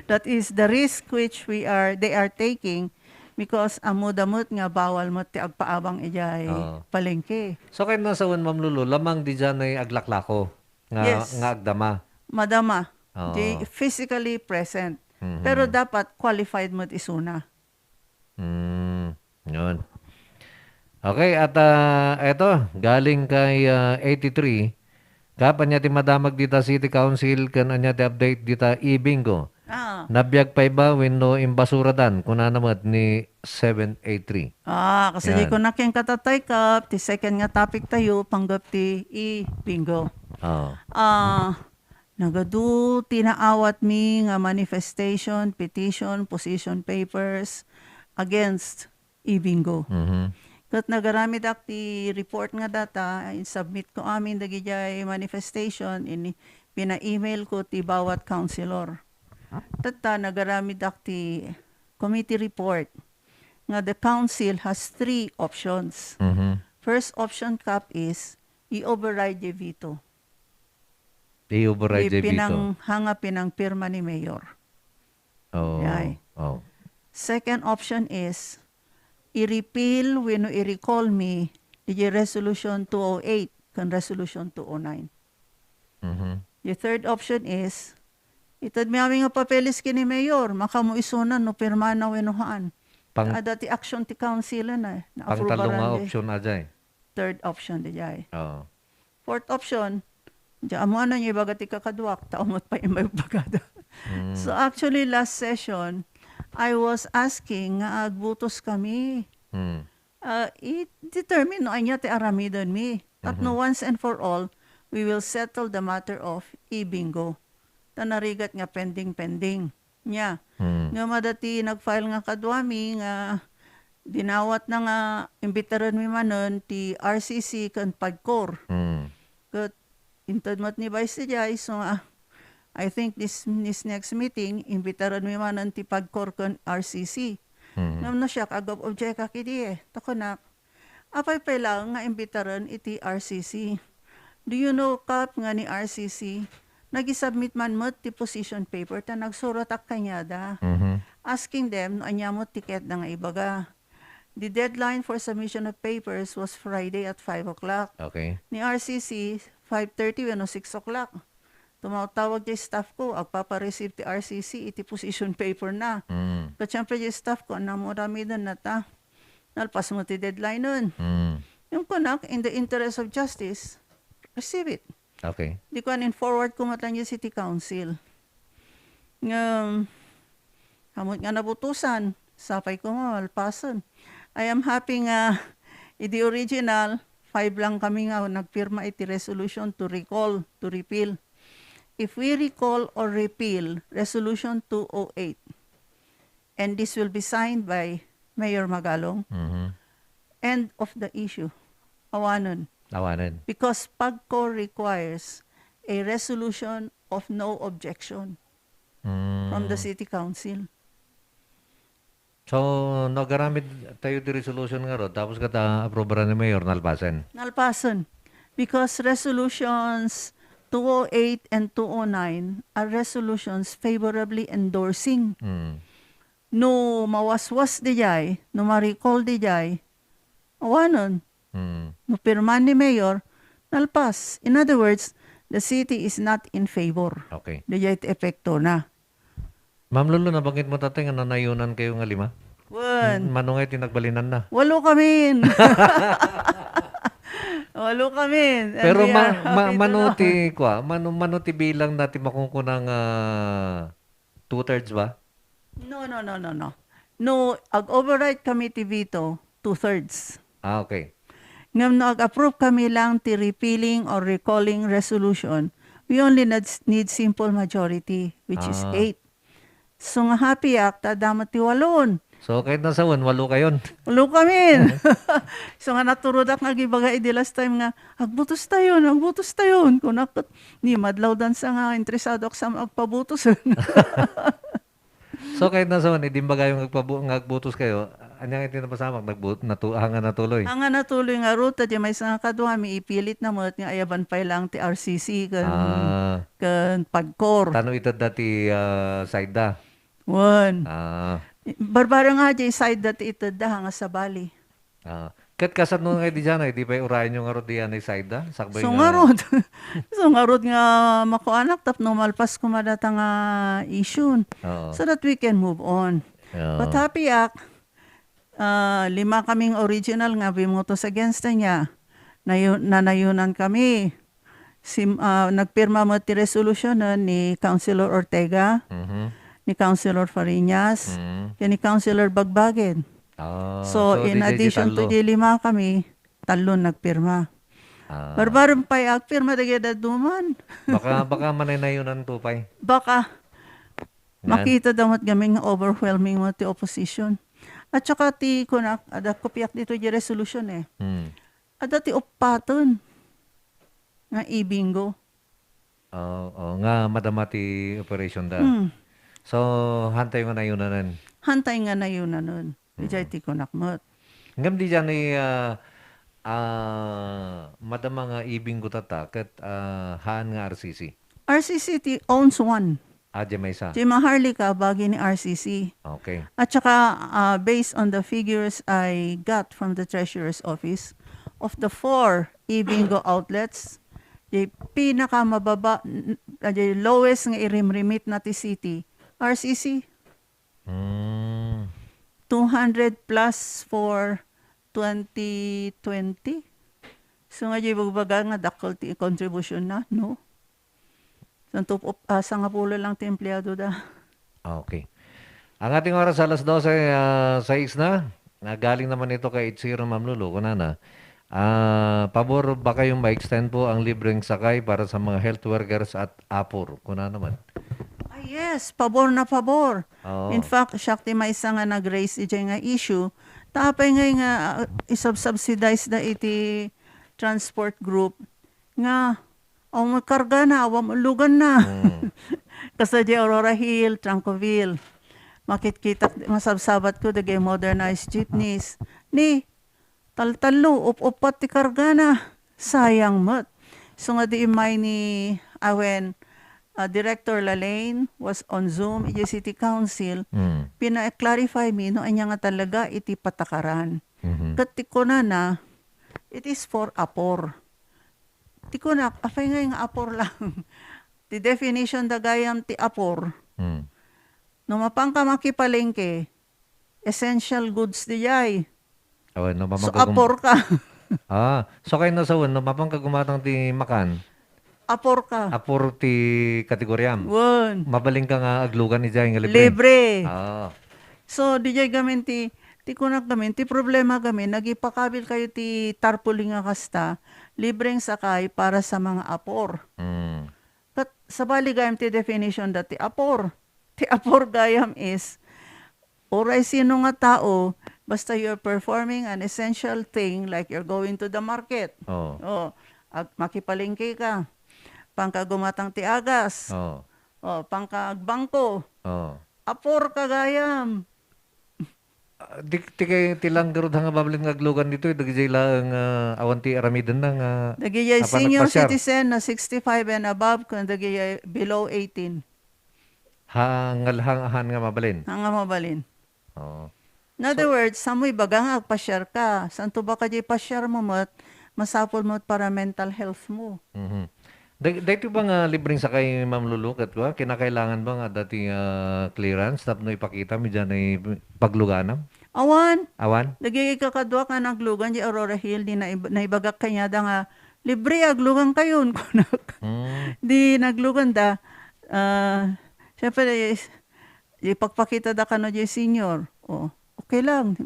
That is the risk which we are, they are taking because ammo da met nga bawal met ti agpaabang idiay Oo. palengke. So, kayatna sawen, Ma'am Lulu, lamang diay aglaklako nga, Yes. nga agdama. Madama. Oo. Diay physically present. Mhm. Pero dapat qualified met isuna. Mm, yun. Okay, at, ah, eto, galing kay, ah, eighty-three, Kap, ania ti madamag dita City Council ken ania ti update dita e-bingo? Ah. Nabiag pay ba wenno imbasuradan? Kunana met ni seven eight three. Ah, kasi Yan. Di ko na ken katatay, Kap, ti second nga topic tayo, panggep ti e-bingo. Oo. Ah, nagadu ti naawatmi nga manifestation, petition, position papers against e-bingo. Mhm. Ket nagaramidak ti report nga data, insubmit ko amin dagidiay manifestation, ini pina-email ko ti bawat councilor. Tatta, nagaramidak ti committee report nga the council has three options. Mhm. First option, Kap, is i-override the veto. I-override Di the veto. pinang-, hanga pinangpirma ni Mayor. Oo. Yay. Oh. Second option is, i-repeal wenno i-recall mi iti Resolution two oh eight ken Resolution two oh nine. Mhm. The third option is, itedmi amin nga papeles ken ni Mayor, makaammo isuna no pirmana wenno haan. Pang- Adda ti action ti council na, na pangtallo nga approbaran di. Option ajay. Third option di jay. Oo. Fourth option, di ammo ania ibaga ti kakaduak, ta umot pay imbagada. Mm. So actually, last session, I was asking nga agbutos kami. Mm. Ah, i-determine no ania ti aramidenmi. Tapno Mhm. once and for all, we will settle the matter of e-bingo. Ta narigat nga pending-pending. Nia. Mm. Ngem adda ti nag-file nga kaduami nga dinawatna nga imbitarenmi manen ti R C C ken PAGCOR. Mm. Ket inted met ni Vice ti jay, so nga, I think this, this next meeting, imbitaranmi manen ti PAGCOR ken R C C. Mhm. Ngem no siak, ag-ob-objekak idi, eh. Ta kunak, apay pay laeng nga imbitaren iti R C C? Do you know, Kap, nga ni R C C, nag-submit man met ti position paper ta nagsurotak kaniada. Mhm. Asking them no ania met ti kayatda nga ibaga. The deadline for submission of papers was Friday at five o'clock. Okay. Ni R C C, five thirty wenno six o'clock. Tumawtawag ti staff ko, agpapa-receive ti R C C iti position paper na. Mm. Ket siyempre, ti staff ko, ammom aramiden na ta. Nalpas met ti deadline-en. Mm. Ngem kunak, in the interest of justice, receive it. Okay. Di kunak, in-forward ko met laeng iti city council. Ngem, ammok nga nabutosan, sapay ko nga malpasen. I am happy nga, idi original, five lang kami nga nagpirma iti resolution to recall, to repeal. If we recall or repeal Resolution two oh eight, and this will be signed by Mayor Magalong, Mhm. end of the issue. Awanen. Awanen. Because PAGCOR requires a resolution of no objection Mm. from the city council. So, no agaramid tayo di resolution ngarud, tapos ket, ah, aprubaran ni Mayor, nalpasen? Nalpasen. Because resolutions two oh eight and two oh nine are resolutions favorably endorsing. Mm. No mawaswas diay, no ma-recall diay, awanen. Mm. No pirman ni Mayor, nalpas. In other words, the city is not in favor. Okay. Diay ti epektona. Ma'am Lulu, nabanggit mo tatay nga nanayunan kayo nga lima? Wen. Mano nga iti nagbalinanna? Walo kamin. Walo kamin. And Pero we ma-, are ma-, happy to mano know. ti, kwa, mano, mano ti bilang na ti makunkuna nga two-thirds ba? No, no, no, no, no. No, ag-override kami ti veto, two-thirds. Ah, okay. Ngem no ag-approve kami lang ti repealing or recalling resolution, we only need, need simple majority, which is Ah. eight. So nga happy ak, ta adda met ti walon. So, kahit nasa wen, walo kayon. Walo kamin. So nga naturodak nga agibaga idi last time nga, "Agbutos tayon, agbutos tayon." Kunak, ni madlaw dansa nga interesado ak sa agpabutos. So, kahit nasa wen, idi imbagayo nga agpabu-, nga agbutos kayo, ania nga iti napasamak, nagbu-, natu-, haan nga natuloy? Haan nga natuloy ngarud, ta diay maysa nga kaduami, ipilit na met nga ayaban pay lang ti R C C ken, Ah. ken PAGCOR. Tano itedda ti, ah, side da? Wen. Ah. Barbareng nga diay side da ti itedda, haan nga sabali. Ah, ket kasano nga idi diay, idi pay urayenyo ngarud diay side da? Sakbay So nga ngarud. So ngarud nga makuanak tapno malpas koma data nga issue. Oo. So that we can move on. Oo. But happy ak, ah, lima kaming original nga bimotos against niya. Nayu-, nanayunan kami. Sim-, ah, nagpirma met ti resolution, ah, ni Councilor Ortega, Mhm. ni Councilor Fariñas, Mhm. ken ni Councilor Bagbagen. Ah, So, so, in di, di, di addition to tallo. di lima kami, tallo nagpirma. Ah. Barbareng pay agpirma dagiti dadduma. Baka, baka manaynayonan to pay. Baka. Yan. Makita da met gamin nga overwhelming met ti opposition. At saka ti kunak, adda kopiak dito di resolution eh. Hmm. Adda ti uppaten nga e-bingo. Oo, oo, nga madama ti operation da. Hmm. So, haantayo nga nayunanen. Haantayo nga nayunanen. Idiay Mm. ti kunak met. Ngem diay ni, ah, ah, madama nga e-bingo tatta, ket, ah, haan nga R C C. R C C ti owns one. Ah, diay maysa. Diay Maharlika, bagi ni R C C. Okay. At saka, ah, based on the figures I got from the Treasurer's Office, of the four e-bingo outlets, diay pinakamababa, n-, n-, diay lowest nga irimrimit na ti city, R C C. Hmm. Two hundred plus for twenty twenty. So nga, diay ibagbaga nga dakkel ti contribution na, no? Santo, ah, sangapulo lang ti empleyado da. Okay. Ang ating oras, alas dose, ah, sais na. Nagaling naman ito kay eight zero, Ma'am Lulu, kunana, ah, pabor ba kayong ma-extend po ang libreng sakay para sa mga health workers at apor? Kuna naman. Ah, yes, pabor na pabor. Oo. In fact, siak ti maysa nga nag-raise idiay nga issue. Ta apay ngay nga, ah, isubsubsidize da iti transport group nga awan karga na, awan lugan na. Mm. Kasta di Aurora Hill, Trancoville. Makitkitak, masabsabat ko dagay modernized jeepneys. Ni, taltallo, up-uppat ti kargana. Sayang met. So nga di imay ni awen, ah, Director Lalaine was on Zoom, iti City Council, Mm. pina-clarify mi no anya nga talaga iti patakaran. Mhm. Ket ti kunana, it is for apor. Ti kunak, apay ngay nga apor lang? Ti definition da gayam ti apor. Mm. No mapanka makipalengke, essential goods diay. Awan, no, So, mapangkagum- apor ka. Ah, so kay no sawen, no, mapangkagumatang ti makan, Apor ka. apor ti kategoriam. Wen. Mabalin ka nga aglugan idiay nga libre. Libre. Ah. So, diay gamin ti, ti kunak gamin, ti problema gamin, nagipakabil kayo ti tarpaulin nga kasta, libreng sakay para sa mga apor. Mm. Kat, sabali gayam ti definition da ti apor. Ti apor gayam is, uray sino nga tao, basta you're performing an essential thing, like you're going to the market. Oh. Oh, ag-, makipalengke ka. Pangkagumatang ti agas. Oh. Oh, pangkagbangko. Oh. Apor ka gayam. Ah, di, ti kay, ti lang garud nga mabalin nga aglugan ditoy, dagijay laeng, ah, awan ti aramidenna nga Dagijay apan senior nagpasiar. citizen na sixty-five and above, kun dagijay below eighteen. Ha, nga, ha, han nga mabalin? Ha nga mabalin. Oo. In other So words, samo ibaga nga agpasiar ka. Santo baka di pasiar mo met, masapul met para mental health mo. Mhm. Day-, daytoy ba nga libreng sakay, Ma'am Lulu, ket kua, kinakailangan ba nga adda ti, ah, clearance tapno ipakita mi diay pagluganam? Awan. Awan? Dagiti kakadua nga naglugan di Aurora Hill, di naib-, naibagak kaniada nga, "Libre, aglugan kayon," kunak. Mm. Di naglugan da, ah, siyempre, is-, ipagpakita da kano di senior. Oh, okay lang.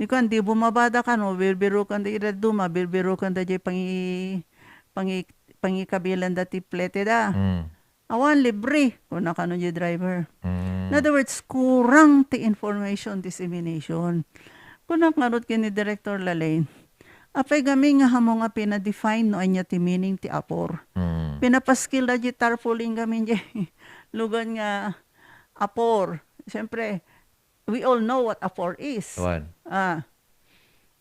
Di kan, di bumaba da kano, birbirukan da ida duma, birbirukan da di pangi-, pangi-, pangikabilan da ti plete da. Mm. Awan, libre, kuna kano di driver. Mm. In other words, kurang ti information dissemination. Kunak ngarud ken ni Director Lalaine, apay gamin nga hamo nga pina-define no ania ti meaning ti apor. Mm. Pinapaskil da di tarpaulin gamin di lugan nga apor. Siyempre, we all know what apor is. Awan. Ah.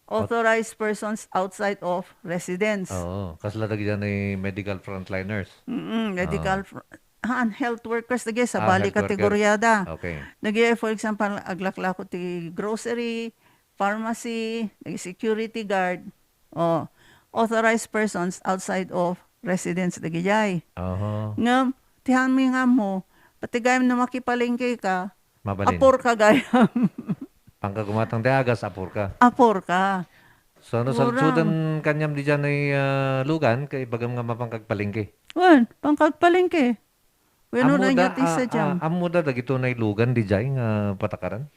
Aut- Authorized persons outside of residence. Oo, kasla dagiti medical frontliners. Mm-mm, medical Ah. fr-, haan, health workers, dagiti Ah, sabali health worker. kategoriada. Okay. Dagiti, for example, aglaklako ti grocery, pharmacy, dagiti security guard. Oh, authorized persons outside of residence dagijay. Aha. Ngem, ti haan mi nga ammo, pati gayam no makipalengke ka, Mabalin. apor ka gayam. Pangkagumatang ti agas, apor ka. Apor ka. So, no, Mura. salsudan kaniam di diay, ah, lugan, kay ibagam nga mapangkagpalengke. Wen, pangkagpalengke. Wenno Ammo da, na ti ah, sadiam. ah, ammo da dagito nga lugan di diay nga patakaran?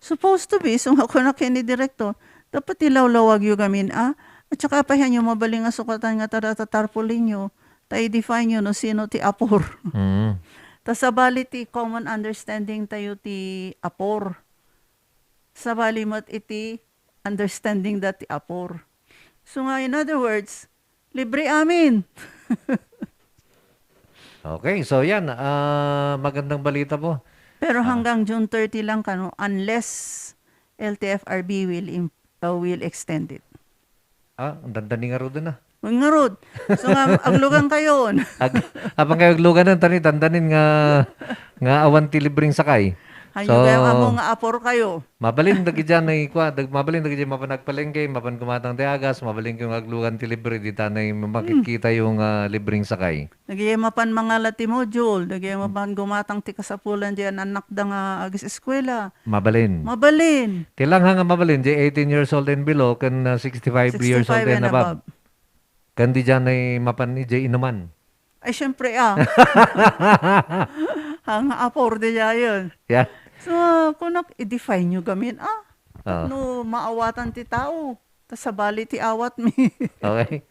Supposed to be, so nga kuna ken ni Director, dapat ilawlawagyo gamin, ah. At saka, apay hanyo mabalin nga sukatan nga tada ta tarpaulin nyo, ta i-define nyo no sino ti apor. Mm. Ta sabali ti common understanding tayo ti apor. Sabali met iti understanding da ti apor. So nga, in other words, libre amin. Okay, so yan, ah, magandang balita po. Pero Ah. hanggang June thirty lang kano, unless L T F R B will im-, uh, will extend it. Ah, dandanin ngarud na. Ngarud. So nga, aglugan kayon. Ag-, apang kayo aglugan na, tani, dandanin nga, nga awan ti libreng sakay. Hanyo So, kayo, amo nga apor kayo. Mabalin dagiti diay, kua, dag-, mabalin dagiti diay mapan agpalengke, mapan gumatang ti agas, mabalin kayo nga aglugan ti libre, di tanay makikita Hmm. yung, ah, libreng sakay. Dagiti mapan mangala ti module, dagiti mapan gumatang ti kasapulan diay annakda nga agis-eskuela. Mabalin. Mabalin. Ti lang nga mabalin, diay eighteen years old and below, ken, ah, sixty-five years old Sixty-five and and above. above. Ken di diay mapan idiay inuman. Ay, syempre, ah. Ang apor diay yun. Yeah. So, kunak, i-define nyo gamin, ah. Oo. No, maawatan ti tao. Ta sabali ti awat mi. Okay.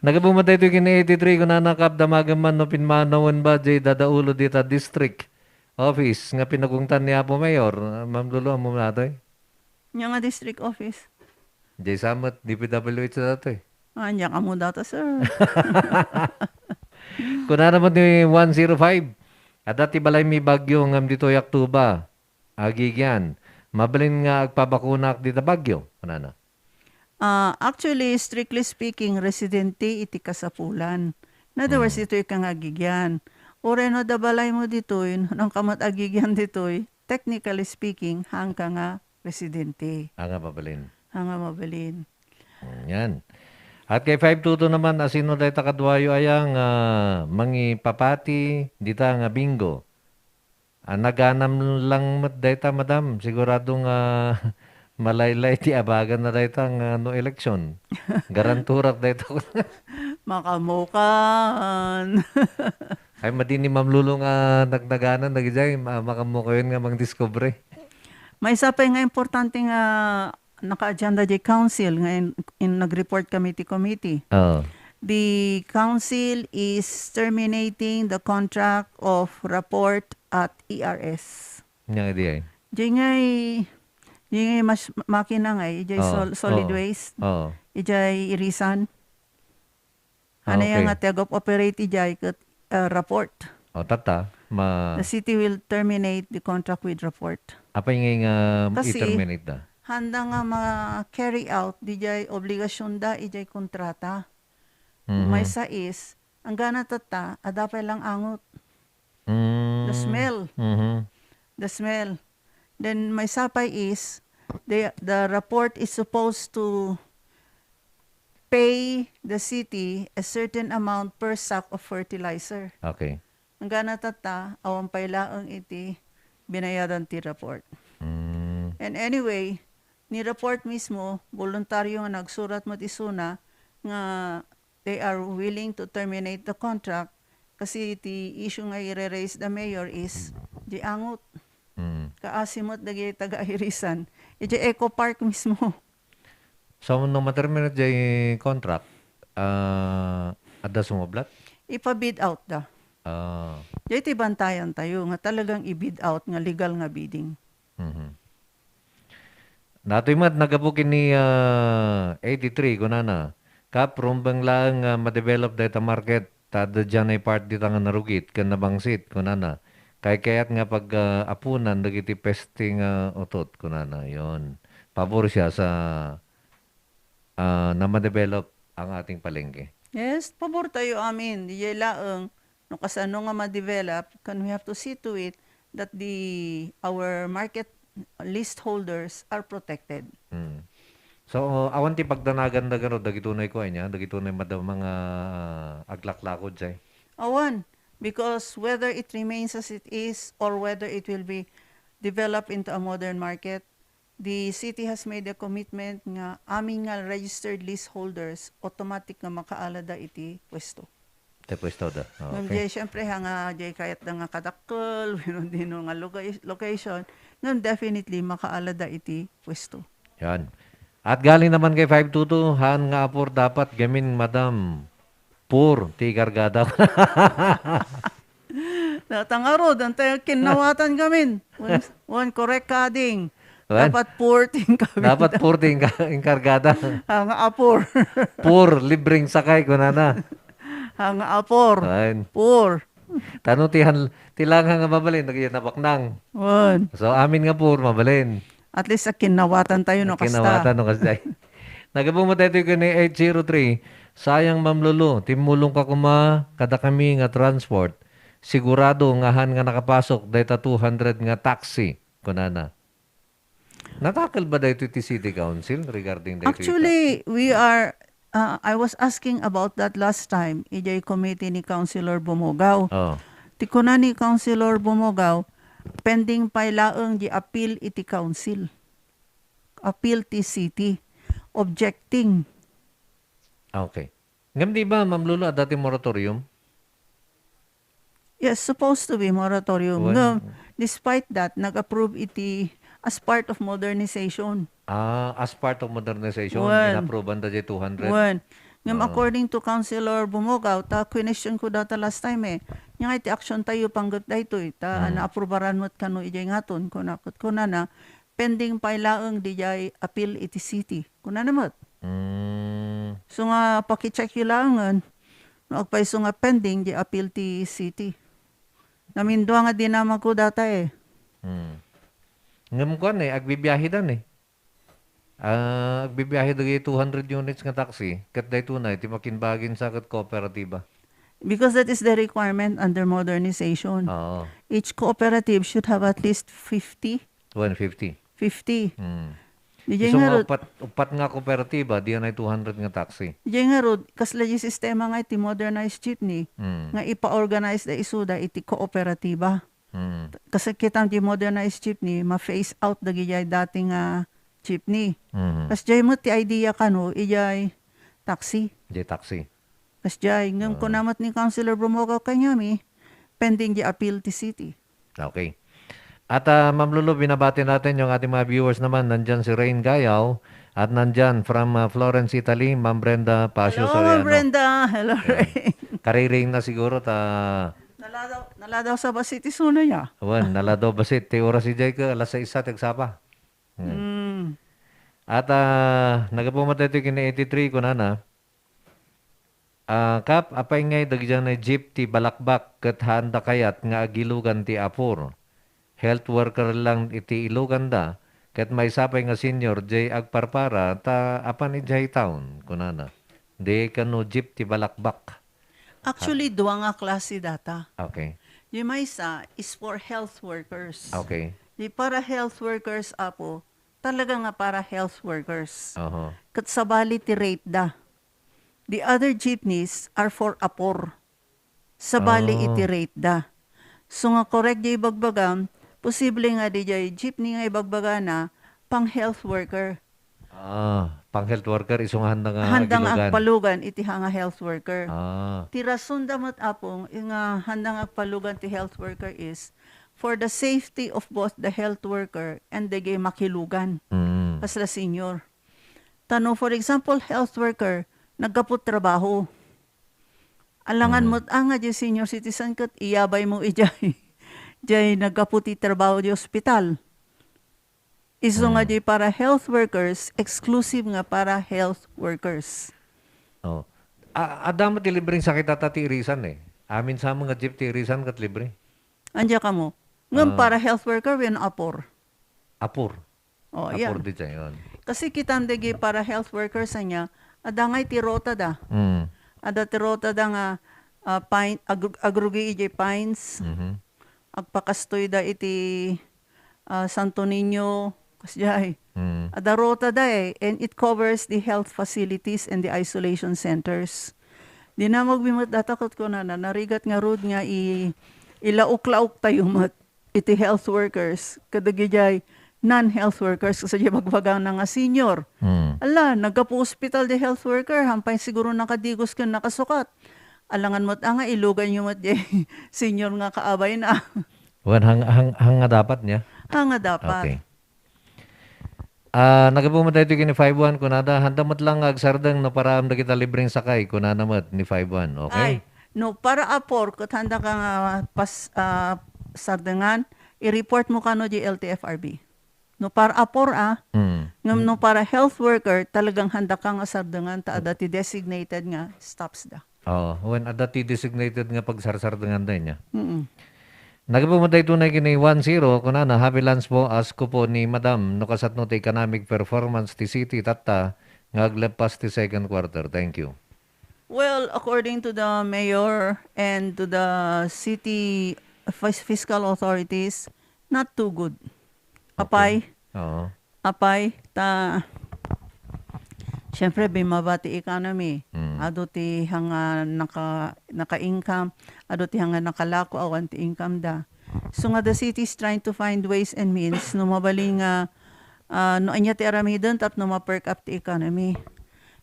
Nagabumot daytoy ken eighty-three, kunana, "Kaap, damagen man no pimmanawen ba diay dadaulo dita district office nga pinagungtan ni Apo Mayor?" Ma'am Lulu, ammo natoy? Nia nga district office? Diay sa met, D P W H datoy. Ah, nia kamo data, sir. Kunana met ni one zero five, Adda ti balaymi Baguio ngem ditoy Actuba, agigian. Mabalin nga agpabakunaak dita Baguio, kunana. Ah, actually, strictly speaking, residente iti kasapulan. In other words, Mm. ditoy ka nga agigian. Uray no adda balaymo ditoy, no, no, ka met agigian ditoy, technically speaking, haan ka nga residente. Haan nga mabalin. Haan nga mabalin. Mm, yan. At kay five two two naman, asino dayta kaduayo aya nga mangipapati dita nga bingo? Ah, naganam lang met dayta, madam. Sigurado nga malaylay ti abagan na dayta nga no election. Garanturak dayta. Makamukan. Ay, madi ni Ma'am Lulu nga nagnaganan, nagidiay, ma-, makamukayon nga mangdiskubre. Maysa pay nga importante nga naka-agenda di council nga in, in nag-report kami ti committee. Oo. The council is terminating the contract of report at E R S. Nga di ay? Di ngay, di ngay mas makina ngay, ijay Oo, sol-, solid oo, waste, oo. Ijay irisan. Ah, Ano yan okay. Nga tag-operate ijay ket, uh, report. O, tata, ma- The city will terminate the contract with report. Apay ngay nga Kasi, i-terminate da? Handa nga ma-carry out dijay obligasyon da ijay kontrata. Mhm. Maysa is, anggana tatta, adda pay lang angot. Mm. The smell. Mhm. The smell. Then maysa pay is, the, the report is supposed to pay the city a certain amount per sack of fertilizer. Okay. Anggana tatta, awan pay laeng iti binayadan ti report. Mm. And anyway, ni report mismo, voluntaryo nga nagsurat met isuna nga they are willing to terminate the contract kasi ti issue nga ire-raise the mayor is di angot. Mm. Kaasi met dagiti taga-irisan. Iti Eco Park mismo. So, no ma-terminate jay contract, ah, adda sumublat? Ipa-bid out da. Ah. Jay ti bantayan tayo nga talagang i-bid out nga legal nga bidding. Mhm. Datoy met, naggapu ken ni, ah, eighty-three, kunana, "Kap, rumbeng laeng nga ma-develop dayta market, ta adda diay part dita nga narugit ken nabangsit," kunana. "Kaykayat nga pag, ah, apunan dagiti peste nga utot," kunana. Yon. Pabor siya sa, ah, na ma-develop ang ating palengke. Yes, pabor tayo amin. Dijay laeng, no kasano nga ma-develop, can we have to see to it that the, our market lease holders are protected. Mm. So, awan ti pagdanagan da garo, dagitunay ko, anya, dagitunay madama nga aglaklakod, say? Awan, because whether it remains as it is or whether it will be developed into a modern market, the city has made a commitment nga amin nga registered leaseholders automatic nga makaalada iti pwesto. Iti pwesto da. Ah, ngem okay. Jay, siyempre, ha nga, jay kayat da nga kadakkel, wenno dino nga loca-, location, ngem definitely makaalada iti pwesto. Yan. At galing naman kay five two two, haan nga apor dapat gamin, madam. Pur, ti kargada. Natangarod, antay kinnawatan gamin. Wen, wen, correct ka, ding. Wen. Dapat pur ti inkargada. Dapat pur ti inka-, inkargada. Ah, nga apor. Pur, libreng sakay, kunana. Ah, nga apor. Wen. Pur. Tano ti han-, ti langha nga mabalin, dagiti nabaknang. Wen. So, amin nga pur, mabalin. At least, a kinnawatan tayo, no, kasta. Kinnawatan, no, kasta. Nagabungot tayo kini eight zero three. Sayang, Ma'am Lulu, timmulong ka kuma kadakami nga transport. Sigurado nga han nga nakapasok dayta two hundred nga taxi, kunana. Natakel ba daytoy ti City Council regarding daytoy? Actually, we are, uh, I was asking about that last time, ijay committee ni Councilor Bumugao. Oh. Ti kuna ni Councilor Bumugao, pending pay laeng di appeal iti council. Appeal ti city. Objecting. Ah, okay. Ngem di ba, Ma'am Lulu, adda ti moratorium? Yes, supposed to be moratorium. Wen. Ngem, despite that, nag-approve iti as part of modernization. Ah, as part of modernization, wen, inapprovean da di two hundred? Wen. Ngem, oo, according to Councilor Bumugao, ta question ko data last time eh. Nya nga iti action tayo panggep daytoy, ta, mm, naaprubaran met kano ijay ngaton, kuna, kunana, pending pay laeng dijay appeal iti city. Kunana met. Mm. So nga, pakicheck yu laengen, no agpayso nga pending di appeal ti city. Namindua nga dinamagko data eh. Hmm. Ngem kuan eh, agbibiyahe dan eh. Ah, agbibiyahe dagiti two hundred units nga taxi, ket daytoy na iti makinbagin sa ket kooperatiba. Because that is the requirement under modernization. Oo. Each cooperative should have at least fifty. One fifty. Fifty. Mm. Diay nga rod, upat, upat nga kooperatiba, diay two hundred nga taxi. Diay nga rod, kasla di sistema nga iti modernized jeepney, mm, nga ipa-organize da isuda iti kooperatiba. Mm. Kasi kita di modernized jeepney, ma-phase out dagiti dati nga jeepney. Mm. Kas jay mo ti idea kano, ijay taxi. Jay taxi. Kas jay, ngem kuna met ni Councilor Bromuga kaniami, pending di appeal ti city. Okay. At uh, Ma'am Lulu, binabati natin yung ating mga viewers naman. Nandyan si Rain Gayaw at nandyan from uh, Florence, Italy, Ma'am Brenda Pasio Hello, Soriano. Ma'am Brenda. Hello, yeah. Rain. Kariring na siguro ta... Naladaw, naladaw sa basit isuna ya. Wan, naladaw basit. Ti oras ijay ka, alas sais sa, tagsapa. Hmm. Mm. At uh, nagapumat ito kini eighty-three, kunana, Ah, Kap, apay ngay dagiti jeep ti balakbak ket haanda kayat nga agilugan ti apor? Health worker lang iti iluganda, ket maysa pay nga senior jay agparpara, ta apan idiay town, kunana. Di kano jeep ti balakbak. Actually, dua nga klase data. Okay. Di maysa is for health workers. Okay. Di para health workers, apo, talaga nga para health workers. Oho. Ket sabali ti rate da. The other jeepneys are for apor. Sabali iti rate da. So nga correct jay ibagbagam, posible nga dijay jeepney nga ibagbagana, pang health worker. Ah, pang health worker, isu nga handa nga Handa nga agilugan. Agpalugan iti hanga health worker. Ah. Ti rason da met, Apo, nga handa nga agpalugan ti health worker is for the safety of both the health worker and the makilugan. Mm. Kasla senior. Ta no, for example, health worker, naggapu trabaho. Alangan met nga di senior citizen ket iyabay mo ijay, jay naggapu ti trabaho di ospital. Isu nga di para health workers, exclusive nga para health workers. Oh. A- adda met ti libreng sakit ata ti irisan eh. Amin sa nga jeep ti irisan ket libre. Anja kamo. Ngem para health worker, wen apor. Apor. Oh, yeah. Apor di tayon. Kasi kitam dagi para health workers anya, adda ngay ti rota da. Mm. Adda ti rota da nga ah, pine, ag- agrugi ijay pines. Mhm. Agpakastoy da iti ah, Santo Niño, kasjay. Mm. Adda rota da eh, and it covers the health facilities and the isolation centers. Dinamagmi met data ket kunana, narigat ngarud nga i- ilaok-laok tayo met iti health workers, kadagijay non-health workers, kasi di bagbagana nga senior. Mm. Ala, naggapu ospital di health worker, hampay siguro nakadigos ken nakasukat. Alangan met nga ilugan yo met di senior nga kaabay na. Wen, hang, hang, hang nga dapat niya? Hanga dapat. Okay. Ah, nagapu met daytoy ken ni five one, kunada, handa met lang nga agsardeng no para am dagita libreng sakay, kunana met ni five one. Okay? Ay, no para apor, ket handa ka nga pas, ah, sardengan, i-report mo kano di L T F R B. No para apor, ah. Mm. Ngem no para health worker, talagang handa ka nga sardengan ta adda ti designated nga stops da. Oo, wen adda ti designated nga pagsarsardengan da niya. Mm. Nagpumadayo tunay kini one zero, kunana, happy lunch po, asko po ni Madam, no kasatno ti economic performance ti city tatta nga agleppas ti second quarter. Thank you. Well, according to the mayor and to the city fis- fiscal authorities, not too good. Apay, Oo. Apay, ta, siyempre, bimaba ti economy. Mm. Adu ti hanga naka, naka-income, adu ti hanga nakalako awan ti income da. So nga the city is trying to find ways and means no mabalin nga, ah, no anya ti aramiden tapno ma-perk up ti economy.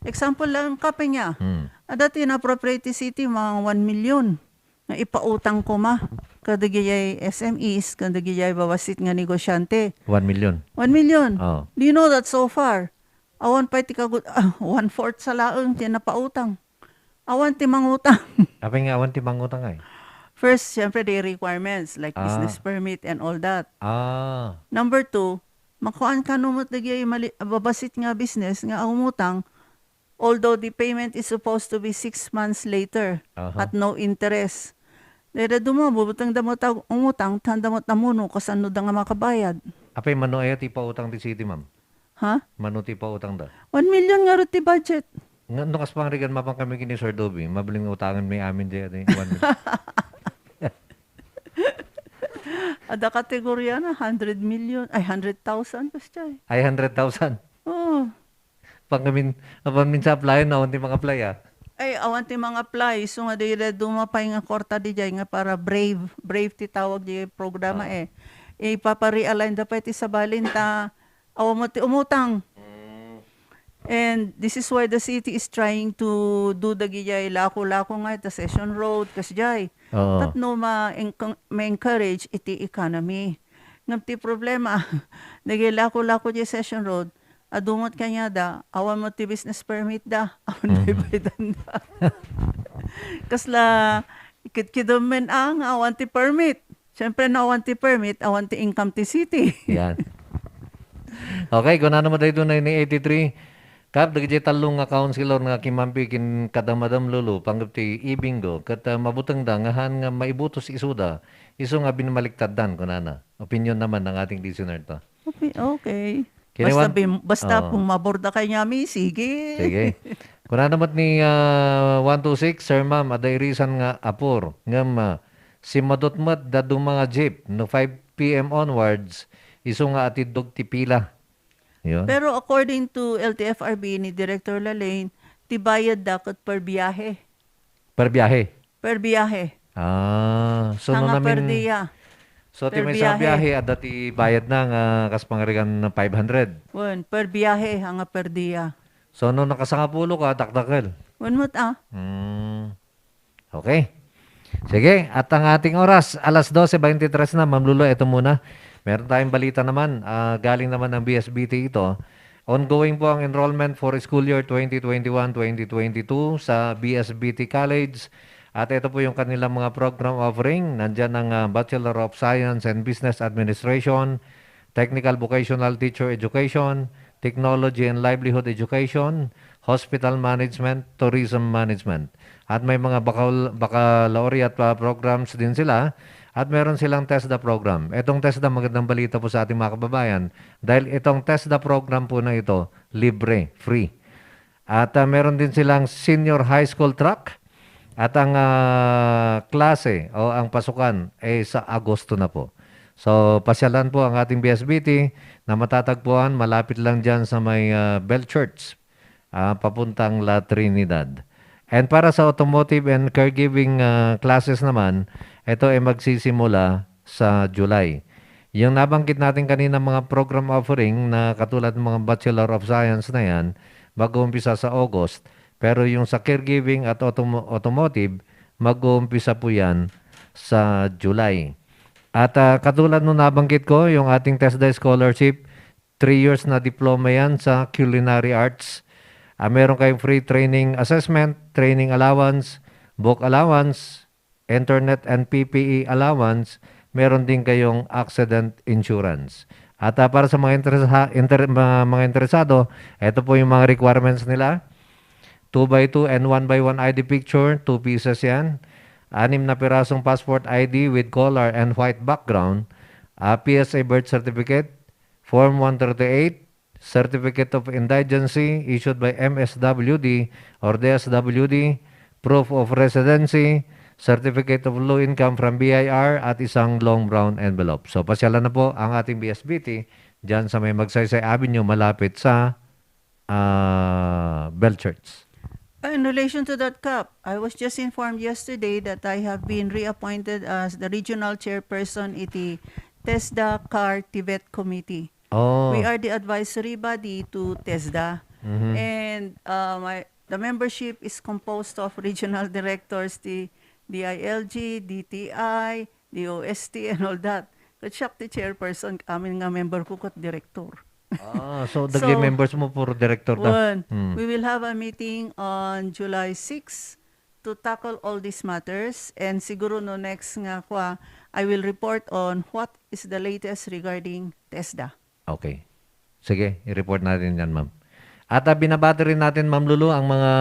Example lang, kape niya. Mm. Ada ti na-appropriate ti city, mga one million. Nga ipautang koma kadagijay S M Es, kadagijay babassit nga negosyante. One million. One million. Oh. Do you know that so far, awan pay ti kagud-, ah, one-fourth sa laeng ti napautang. Awan ti mangutang. Apay nga awan ti mangutang ay? First, siyempre, the requirements like Ah. business permit and all that. Ah. Number two, makuan kano met dagijay mali-, babassit nga business nga umutang, although the payment is supposed to be six months later Aha. at no interest. Dayta duma, bubuteng da met a umutang, tan da met a mano, kasano da nga makabayad. Apay, mano aya ti pautang ti city, ma'am? Ha? Mano ti pautang da? One million nga rut ti budget. Nga, no, kas pangarigan, mapan kami kini Sir Doby, mabalin nga utangan mi amin di, di, one million. Ada kategoria na, hundred million, ay, hundred thousand, basta eh. Ay, hundred thousand? Oo. Panggamin, apan min sa applyan, awan ti mga apply, ah. Ay, awan ti mga apply. So nga, di, di, duma pay nga kwarta di jay nga para Brave. Brave ti tawag di programa, ah, eh. Ipapa-realign da pay ti sabalin ta, awan mo ti umutang. Mm. And this is why the city is trying to do dagijay lako-lako nga ita Session Road, kas jay. Oo. Tapno ma-, ma-encourage iti economy. Ngem ti problema, dagijay lako-lako di Session Road, adu met kaniada, awan met ti business permit da, awan, mhm, baybaydan da. Kasla, kitkidem men a nga awan ti permit. Siyempre, no awan ti permit, awan ti income ti city. Yan. Okay, kunana met daytoy ni eighty-three. Kap, dagiti tallo nga councilor nga kimampi ken kada Madam Lulu, panggep ti e-bingo, ket, ah, mabutengda nga haan nga maibutos isuda, isu nga binmaliktaddan, kunana. Opinion naman ng ating listener to. Okay, okay. Kini basta one, bim-, basta oo, pumabor da kaniami, sige. Sige. Kunana met ni, ah, one two six, "Sir, ma'am, adda irisan nga apor, ngem, ah, simmadot met da duma nga jeep, no five P M onwards, isu nga atiddog ti pila." Yun. Pero according to L T F R B ni Director Lalain, ti bayad da ket per biyahe. Per biyahe? Per biyahe. Ah, so no, haan nga per namin dia. So, ti per maysa a biyahe, biyahe, adda ti bayad na nga kas pangarigan five hundred. Wen, per biyahe, haan nga per dia. So, no nakasangapulo ka, dakdakkel. Wen met, ah. Hmm. Okay. Sige, at ang ating oras, alas dose veintitrés na, Ma'am Lulu, ito muna. Meron tayong balita naman, ah, galing naman ng B S B T ito. Ongoing po ang enrollment for school year twenty twenty-one, twenty twenty-two sa B S B T College. At ito po yung kanilang mga program offering. Nandyan ang, ah, Bachelor of Science and Business Administration, Technical Vocational Teacher Education, Technology and Livelihood Education, Hospital Management, Tourism Management. At may mga bakal-, baccalaureate pa programs din sila. At meron silang TESDA program. Itong TESDA, magandang balita po sa ating mga kababayan. Dahil itong TESDA program po na ito, libre, free. At, ah, meron din silang senior high school track. At ang, ah, klase o ang pasukan ay sa Agosto na po. So, pasyalan po ang ating B S B T na matatagpuan malapit lang dyan sa may, ah, Bell Church, ah, papuntang La Trinidad. And para sa automotive and caregiving, ah, classes naman, ito ay magsisimula sa July. Yung nabanggit natin kanina mga program offering na katulad ng mga Bachelor of Science na yan, mag-uumpisa sa August, pero yung sa caregiving at automo-, automotive, mag-uumpisa po yan sa July. At, ah, katulad nung nabanggit ko, yung ating TESDA scholarship, three years na diploma yan sa culinary arts. Ah, meron kayong free training assessment, training allowance, book allowance, internet and P P E allowance, meron din kayong accident insurance. At, ah, para sa mga interesa-, inter-, mga, mga interesado, ito po yung mga requirements nila. Two by two and one by one I D picture, two pieces yan. Anim na pirasong passport I D with color and white background. Ah, P S A birth certificate, Form one thirty-eight, Certificate of Indigency issued by M S W D or D S W D, proof of residency, certificate of low income from B I R, at isang long brown envelope. So, pasyalan na po ang ating B S B T dyan sa may Magsaysay Avenue, malapit sa, ah, Bell Church. Uh, in relation to that, Kap, I was just informed yesterday that I have been reappointed as the regional chairperson iti TESDA CAR Tibet Committee. Oh. We are the advisory body to TESDA. Mhm. And, uh, my, the membership is composed of regional directors, the D I L G, D T I, D O S T, and all that. Ket siak ti chairperson, amin nga member ko ket director. Ah, so, dagiti members mo, puro director da. Wen, hmm, we will have a meeting on July six to tackle all these matters. And siguro no next nga kua, I will report on what is the latest regarding TESDA. Okay. Sige, i-report natin yan, ma'am. At, ah, binabati rin natin, Ma'am Lulu, ang mga,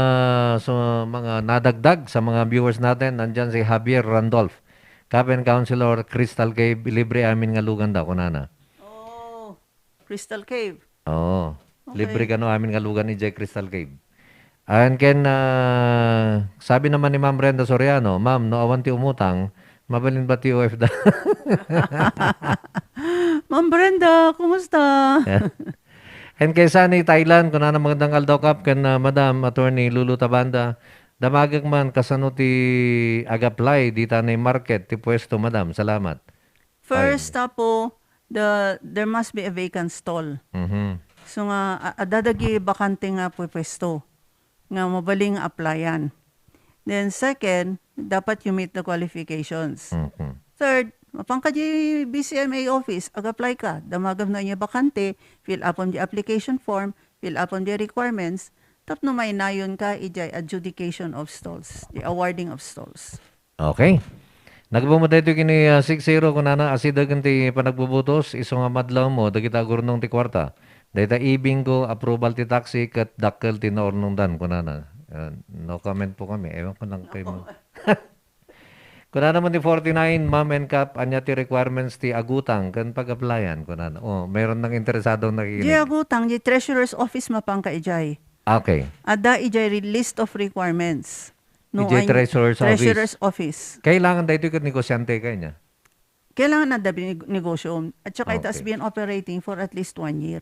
so, mga nadagdag sa mga viewers natin. Nandyan si Javier Randolph. Kapen Councilor Crystal Cave, libre amin nga lugan daw, kunana. Oh, Crystal Cave. Oo. Okay. Libre kano amin nga lugan idiay Crystal Cave. And ken, ah, sabi naman ni Ma'am Brenda Soriano, "Ma'am, no awan ti umutang, mabalin ba ti O F W?" Ma'am Brenda, kumusta? And kay Sunny Thailand, kunana, "Magandang aldaw, Kap, ken, ah, Madam Attorney Lulu Tabanda. Damagek man, kasano ti ag-apply dita ni market, ti puesto, Madam? Salamat." First, Fine. Apo, the, there must be a vacant stall. Mhm. So nga, a-, adda dagiti bakante nga pu-, puesto nga mabalin nga applyan. Then second, dapat you meet the qualifications. Mhm. Third, mapanka di B C M A office, ag-apply ka. Damagam no ania bakante, fill upon the application form, fill upon the requirements, tapno mainayon ka idiay adjudication of stalls, the awarding of stalls. Okay. Nagbumo daytoy ken ni, ah, six zero, kunana, "Asidegen ti panagbubutos, isu nga madlawmo dagita agurnong ti kuarta. Dayta ibingko, approval ti taxi, ket dakkel ti naurnongdan," kunana. Ah, no comment po kami. Ewan ko lang kay No mo. Comment. Kunana man ti forty-nine, "Ma'am and Kap, ania ti requirements ti agutang ken pag-applyan?" Kunana. Oh, meron nang interesadong nakikinig. Di agutang, di treasurer's office mapanka ijay. Okay. Adda ijay re-, list of requirements. No, Ijay ay treasurer's office. Treasurer's office. Kailangan daytoy ket negosyante kanya. Kailangan adda bin-, negosyo. At saka it has Okay. been operating for at least one year.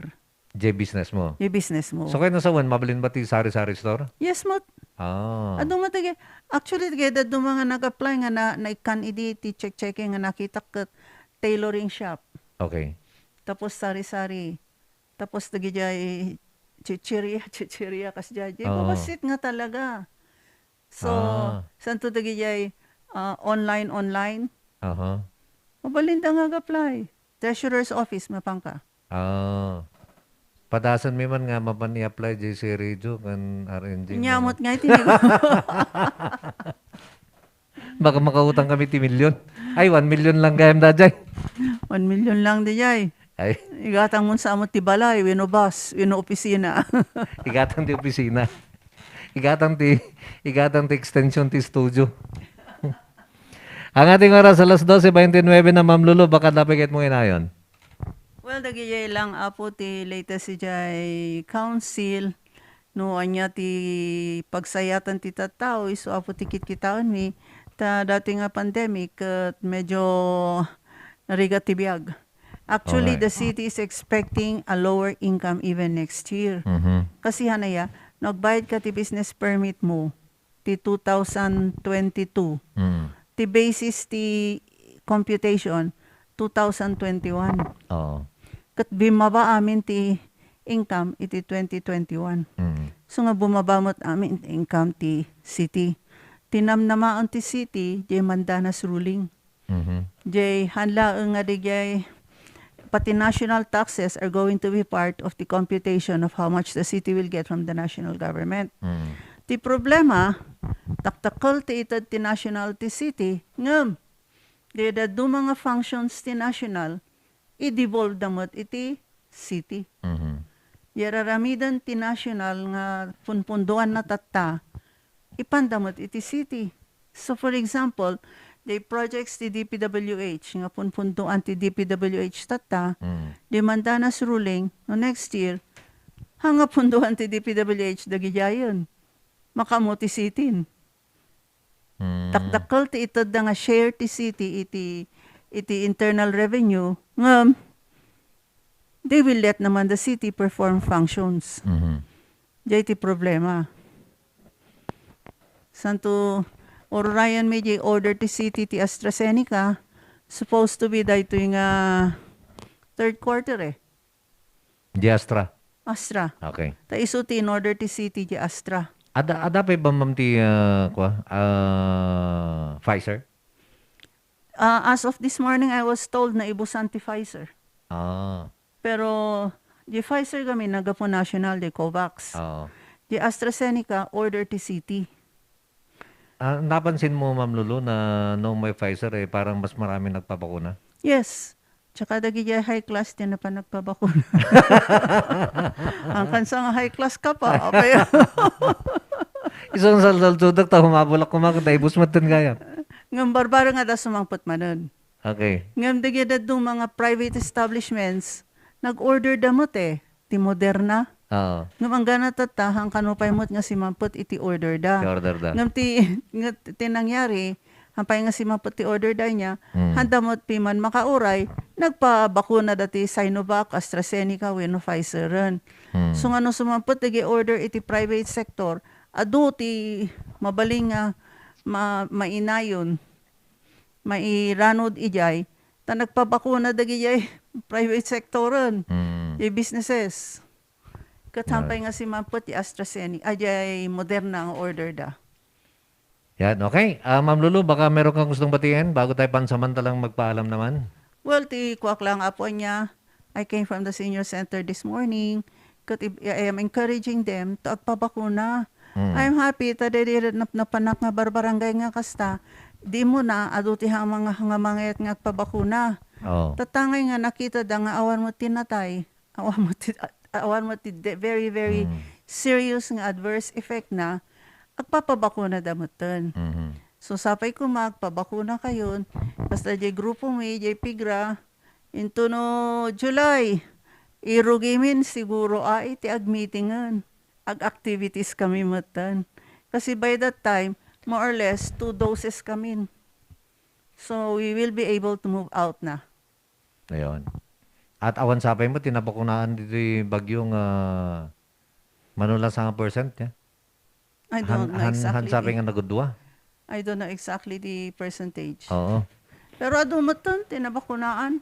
Ijay business mo. Ijay business mo. So, kaya nasa one, mabalin ba ti sari-sari store? Yes, mot. Ah. Adu mo, tige-, actually, tige, daduma nga nag-apply nga na, naikkan idi ti check-checking nga nakitak ket tailoring shop. Okay. Tapos sari-sari. Tapos dagijay chichirya, chichirya, kas jay. Jay, Oo. Babasit nga talaga. So, Ah. santo dagijay, ah, online, online. Aha. Mabalinda nga ag-apply. Treasurer's office, mapanka. Ah. Padasan mi man nga mapan i-apply jay si Radio kan R N G, Inyamot no? Nga iti nego- Baka makautang kami ti milyon. Ay, one million lang gayam dayjay. One million lang dayjay. Ay. Igatang mo sa amot ti balay, wenno bus, wenno opisina. Igatang ti opisina. Igatang ti, igatang ti extension ti studio. Ang ating oras, alas dose bente nuebe na, Ma'am Lulu, baka dapat mo inayon. Well, dagijay lang, Apo, ti latest ijay council. No, ania ti pagsayatan ti tattao, isu, Apo, ti kitkitaenmi. Ta dati nga pandemic, ket medyo narigat ti biag. Actually, Alright. the city is expecting a lower income even next year. Mhm. Kasi hanaya, no agbayad ka ti business permit mo, ti two thousand twenty-two. Mm. Ti basis ti computation, two thousand twenty-one. Oo. Ket bumaba amin ti income iti twenty twenty-one. Mm. So nga bumaba met amin ti income ti city. Ti namnamaen ti city, jay Mandanas ruling. Mhm. Jay, han laeng nga dagijay, pati national taxes are going to be part of the computation of how much the city will get from the national government. Mm. Ti problema, taktakkel ti ited ti national ti city, ngem, di dadduma nga functions ti national, i-devolve da met iti city. Mhm. Di ar-aramiden ti national nga punpundoanna tatta, ipanda met iti city. So, for example, the projects ti D P W H nga punpundoan ti D P W H tatta, Mm. di Mandanas ruling, no next year, haan nga pundoan ti D P W H dagidiayen. Makaammo ti city. Mm. Takdakkel ti itedda nga share ti city iti, iti internal revenue, ngem, they will let naman the city perform functions. Mhm. Jay ti problema. Santo, ururayan mi jay order ti city ti AstraZeneca, supposed to be daytoy nga third quarter eh. Di Astra? Astra. Okay. Ta isu ti in order ti city di Astra. Ada, ada pa ba, ma'am, ti, ah, kwa, ah, Pfizer? Ah, as of this morning, I was told na ibusan ti Pfizer. Ah. Pero, di Pfizer kami, naggapu national, di COVAX. Oo. Di AstraZeneca, order ti city. Ah, napansin mo, Ma'am Lulu, na noong may Pfizer, eh, parang mas marami nagpabakuna? Yes. Tsaka dagiti high class ti napan nagpabakuna. Ang kansa nga high class ka pa, apay. Isang salsalsudak ta humabulak kumakit, ta ibus met ten gayam. Ngem barbareng a da sumangpet manen. Okay. Ngem dagiti dadduma nga private establishments, nag-order da met, eh, ti Moderna. Oo. Ngem anggana tatta, haan kano pay met nga simangpet iti order da. Ti order da. Ngem ti, nga ti nangyari, haan pay nga simangpet ti order da niya, Hmm. haan da met piman makauray, nagpabakuna da ti Sinovac, AstraZeneca, wenno Pfizer-en. Hmm. So, nga no sumangpet dagiti order iti private sector, adu ti mabalin nga ma-, mainayon, mairanod idiay, ta nagpabakuna dagiti private sector-en, Mm. ti businesses. Ket Yeah. hampay nga simangpet ti AstraZeneca, a, diay Moderna nga order da. Yan, okay. Ah, Ma'am Lulu, baka meron kang gustong batiin bago tayo pansamantalang magpaalam naman? Well, ti kuak lang, Apo Anya, I came from the senior center this morning. Ket I, I am encouraging them to agpabakuna. Mm. I'm happy ta daydi napnapanak nga barbarangay nga kasta. Di mo na, adu ti hanga-, nga mangayat nga agpabakuna. Oh. Tatangay nga nakita da nga awan mo ti natay. Awan mo ti, awan mo ti de-, very, very Mm. serious nga adverse effect na. Agpapabakuna da metten. Mhm. So, sapay koma, agpabakuna kayon. Basta diay grupo mi, diay pigra, into no July, irugimin siguro a iti agmeetingen. Ag-activities kami metten. Kasi by that time, more or less, two doses kamin. So, we will be able to move out na. Ayun. At awan sapay mo, ti nabakunaan ditoy bagyo nga mano lang sanga percent, ya? I don't Han-, know han-, han exactly sapay the, nga nagudua? I don't know exactly the percentage. Oo. Pero adu metten ti nabakunaan.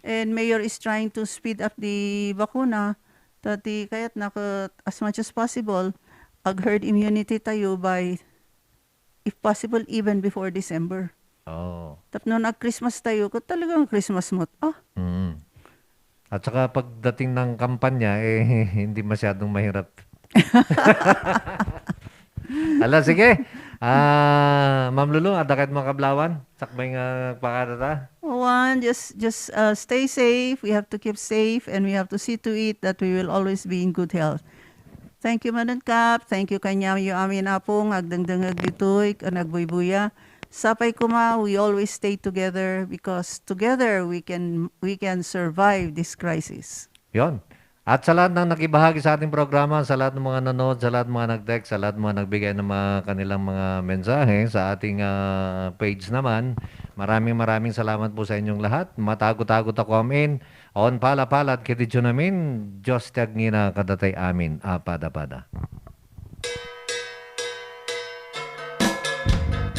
And Mayor is trying to speed up the bakuna. Ta ti kayatna ket as much as possible, ag-herd immunity tayo by, if possible, even before December. Oo. Tapno nag-Christmas tayo, ket talagang Christmas met. Ah. Mm. At saka pagdating ng kampanya, eh, hindi masyadong mahirap. Ala, sige. Ah, Ma'am Lulu, adda kayat makablawan? Sakbay nga pakadata? One, just, just, uh, stay safe. We have to keep safe and we have to see to it that we will always be in good health. Thank you, Manang Kap. Thank you kaniayo amin, Apo, nga agdengdengngeg ditoy, ken agbuybuya. Sapay koma, we always stay together because together we can, we can survive this crisis. Yon. At sa lahat ng nakibahagi sa ating programa, sa lahat ng mga nanood, sa lahat ng mga nag-text, sa lahat ng mga nagbigay ng mga kanilang mga mensahe sa ating, ah, page naman, maraming, maraming salamat po sa inyong lahat. Matago-tago ta ko amin. Awan pala-pala ket idi namin, Dios ti agngina kadatay amin a pada-pada.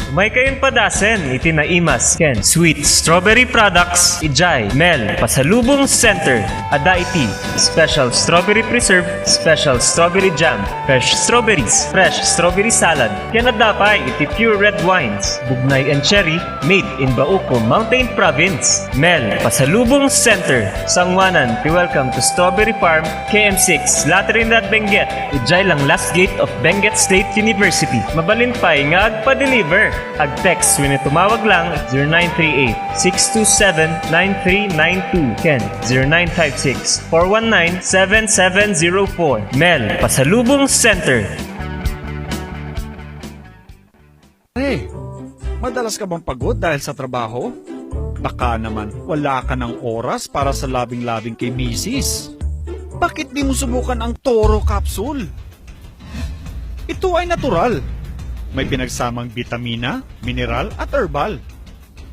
Umay kayon padasen iti naimas ken sweet strawberry products idiay Mel Pasalubong Center. Adda iti special strawberry preserve, special strawberry jam, fresh strawberries, fresh strawberry salad, ken adda pay iti pure red wines, bugnay and cherry, made in Bauco, Mountain Province. Mel Pasalubong Center, sanguanan ti Welcome to Strawberry Farm, K M six, La Trinidad, Benguet, idiay lang last gate of Benguet State University. Mabalin pay nga agpa-deliver. Ag-text wenno tumawag lang zero nine three eight, six two seven, nine three nine two ken zero nine five six, four one nine, seven seven zero four. Mel Pasalubong Center. Hey, madalas ka bang pagod dahil sa trabaho? Baka naman wala ka ng oras para sa labing-labing kay misis. Bakit di mo subukan ang Toro Capsule? Ito ay natural. May pinagsamang bitamina, mineral at herbal.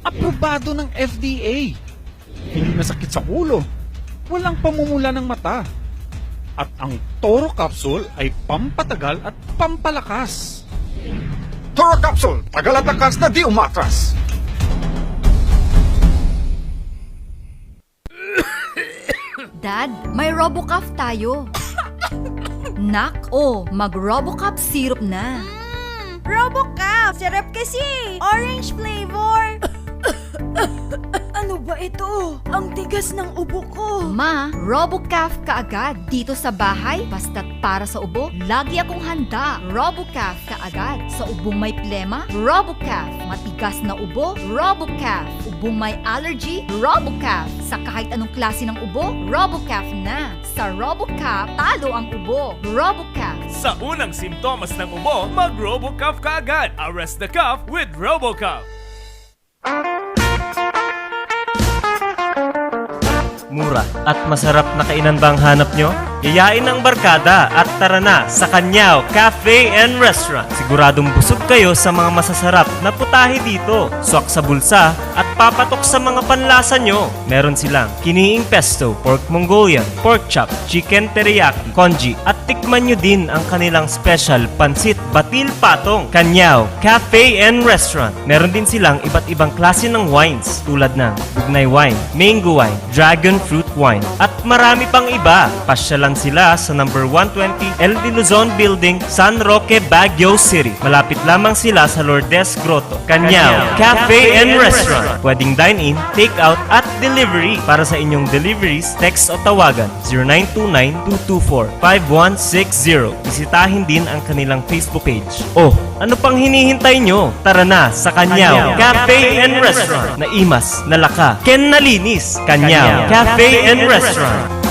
Aprobado ng F D A. Hindi masakit sa ulo. Walang pamumula ng mata. At ang Toro Capsule ay pampatagal at pampalakas. Toro Capsule, tagal at lakas na di umatras. Dad, may Robocuff tayo. Nak, oh, mag-Robocuff syrup na. Mm, Robocuff! Sarap kasi! Orange flavor! Ano ba ito? Ang tigas ng ubo ko. Ma, RoboCaf ka agad. Dito sa bahay, basta't para sa ubo, lagi akong handa. RoboCaf ka agad. Sa ubong may plema, RoboCaf. Matigas na ubo, RoboCaf. Ubong may allergy, RoboCaf. Sa kahit anong klase ng ubo, RoboCaf na. Sa RoboCaf, talo ang ubo. RoboCaf. Sa unang simptomas ng ubo, mag-RoboCaf ka agad. Arrest the cough with RoboCaf. Mura at masarap na kainan ba ang hanap nyo? Yayain ang barkada at tara na sa Kanyao Cafe and Restaurant. Siguradong busog kayo sa mga masasarap na putahe dito. Swak sa bulsa at papatok sa mga panlasa nyo. Meron silang kiniing pesto, pork Mongolian, pork chop, chicken teriyaki, congee, at tikman nyo din ang kanilang special pansit batil patong. Kanyao Cafe and Restaurant. Meron din silang iba't ibang klase ng wines tulad ng bugnay wine, mango wine, dragon fruit wine, at marami pang iba. Pasyalan sila sa number one twenty L D Luzon Building, San Roque, Baguio City. Malapit lamang sila sa Lourdes Grotto. Kanyao Cafe and Restaurant. Pwedeng dine-in, take-out, at delivery. Para sa inyong deliveries, text o tawagan zero nine two nine two two four five one six zero. Bisitahin din ang kanilang Facebook page. Oh, ano pang hinihintay nyo? Tara na sa Kanyao Cafe and Restaurant. Naimas, nalaka, ken nalinis. Kanyao Cafe and Restaurant.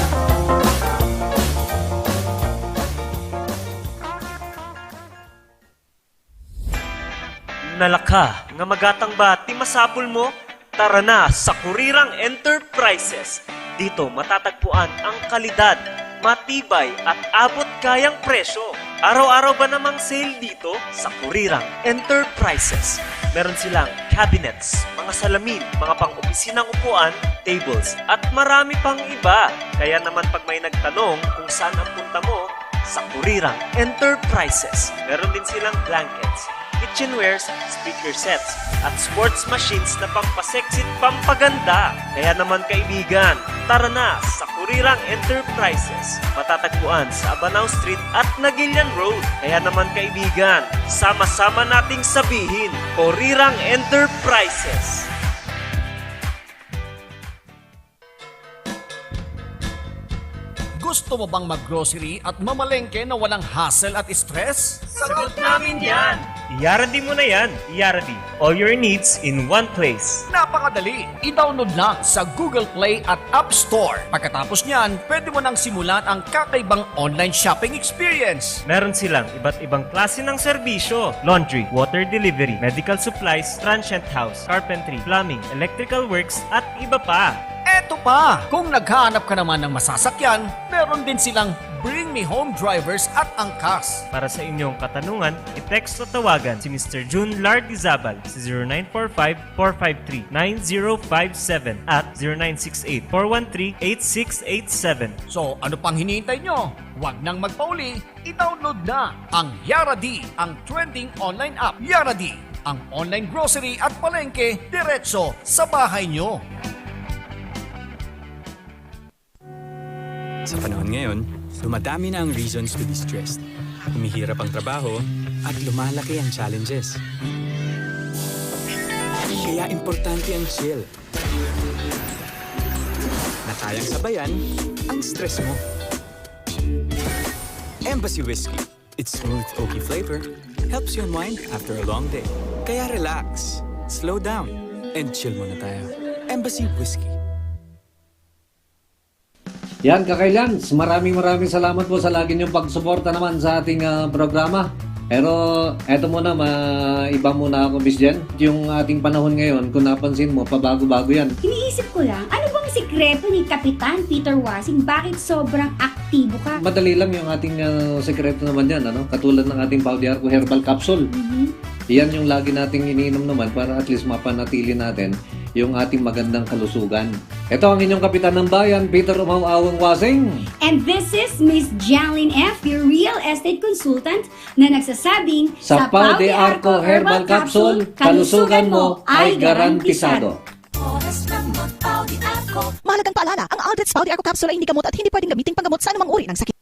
Nalaka nga magatang ba ti masapulmo? Tara na sa Kurirang Enterprises. Dito matatagpuan ang kalidad, matibay at abot-kayang presyo. Araw-araw ba namang sale dito sa Kurirang Enterprises? Meron silang cabinets, mga salamin, mga pang-opisinang upuan, tables, at marami pang iba. Kaya naman pag may nagtanong kung saan ang punta mo, sa Kurirang Enterprises. Meron din silang blankets, kitchenwares, speaker sets, at sports machines na pampasexy at pampaganda. Kaya naman kaibigan, tara na sa Kurirang Enterprises. Matatagpuan sa Abanao Street at Naguilian Road. Kaya naman kaibigan, sama-sama nating sabihin, Kurirang Enterprises. Gusto mo bang mag-grocery at mamalengke na walang hassle at stress? Sagot namin yan! Yaradi mo na yan! Yaradi! All your needs in one place. Napakadali! I-download lang sa Google Play at App Store. Pagkatapos niyan, pwede mo nang simulan ang kakaibang online shopping experience. Meron silang iba't ibang klase ng serbisyo: laundry, water delivery, medical supplies, transient house, carpentry, plumbing, electrical works, at iba pa. Eto pa, kung naghahanap ka naman ng masasakyan, meron din silang Bring Me Home drivers at angkas. Para sa inyong katanungan, i-text o tawagan si Mister Jun Lardizabal sa zero nine four five, four five three, nine zero five seven at zero nine six eight, four one three, eight six eight seven. So, ano pang hinihintay nyo? Huwag nang magpauli, i-download na ang Yaradi, ang trending online app. Yaradi, ang online grocery at palengke diretso sa bahay nyo. Sa panahon ngayon, dumadami na ang reasons to be stressed. Humihirap ang trabaho at lumalaki ang challenges. Kaya importante ang chill na kayang sabayan ang stress mo. Embassy Whiskey. Its smooth oaky flavor helps you unwind after a long day. Kaya relax, slow down, and chill muna tayo. Embassy Whiskey. Yan, Kakailans, maraming maraming salamat po sa lagi niyong pagsuporta naman sa ating, ah, programa. Pero eto muna, ma-, iba muna ako, Miss Jen. Yung ating panahon ngayon, kung napansin mo, pabago-bago yan. Iniisip ko lang, ano bang sikreto ni Kapitan Peter Wasing? Bakit sobrang aktibo ka? Madali lang yung ating, ah, sikreto naman yan, ano? Katulad ng ating Pau de Arco Herbal Capsule. Mhm. Yan yung lagi nating iniinom naman para at least mapanatili natin yung ating magandang kalusugan. Ito ang inyong kapitan ng bayan, Peter Umawawang Wasing. And this is Miss Janlyn F., your real estate consultant na nagsasabing, sa Pau de Arco Herbal Capsule, kalusugan mo ay garantisado. Oras ng mag-Pau de Arco. Mahalagang paalala, ang Aldrich Pau de Arco Capsule ay hindi gamot at hindi pwedeng gamitin panggamot sa anumang uri ng sakit.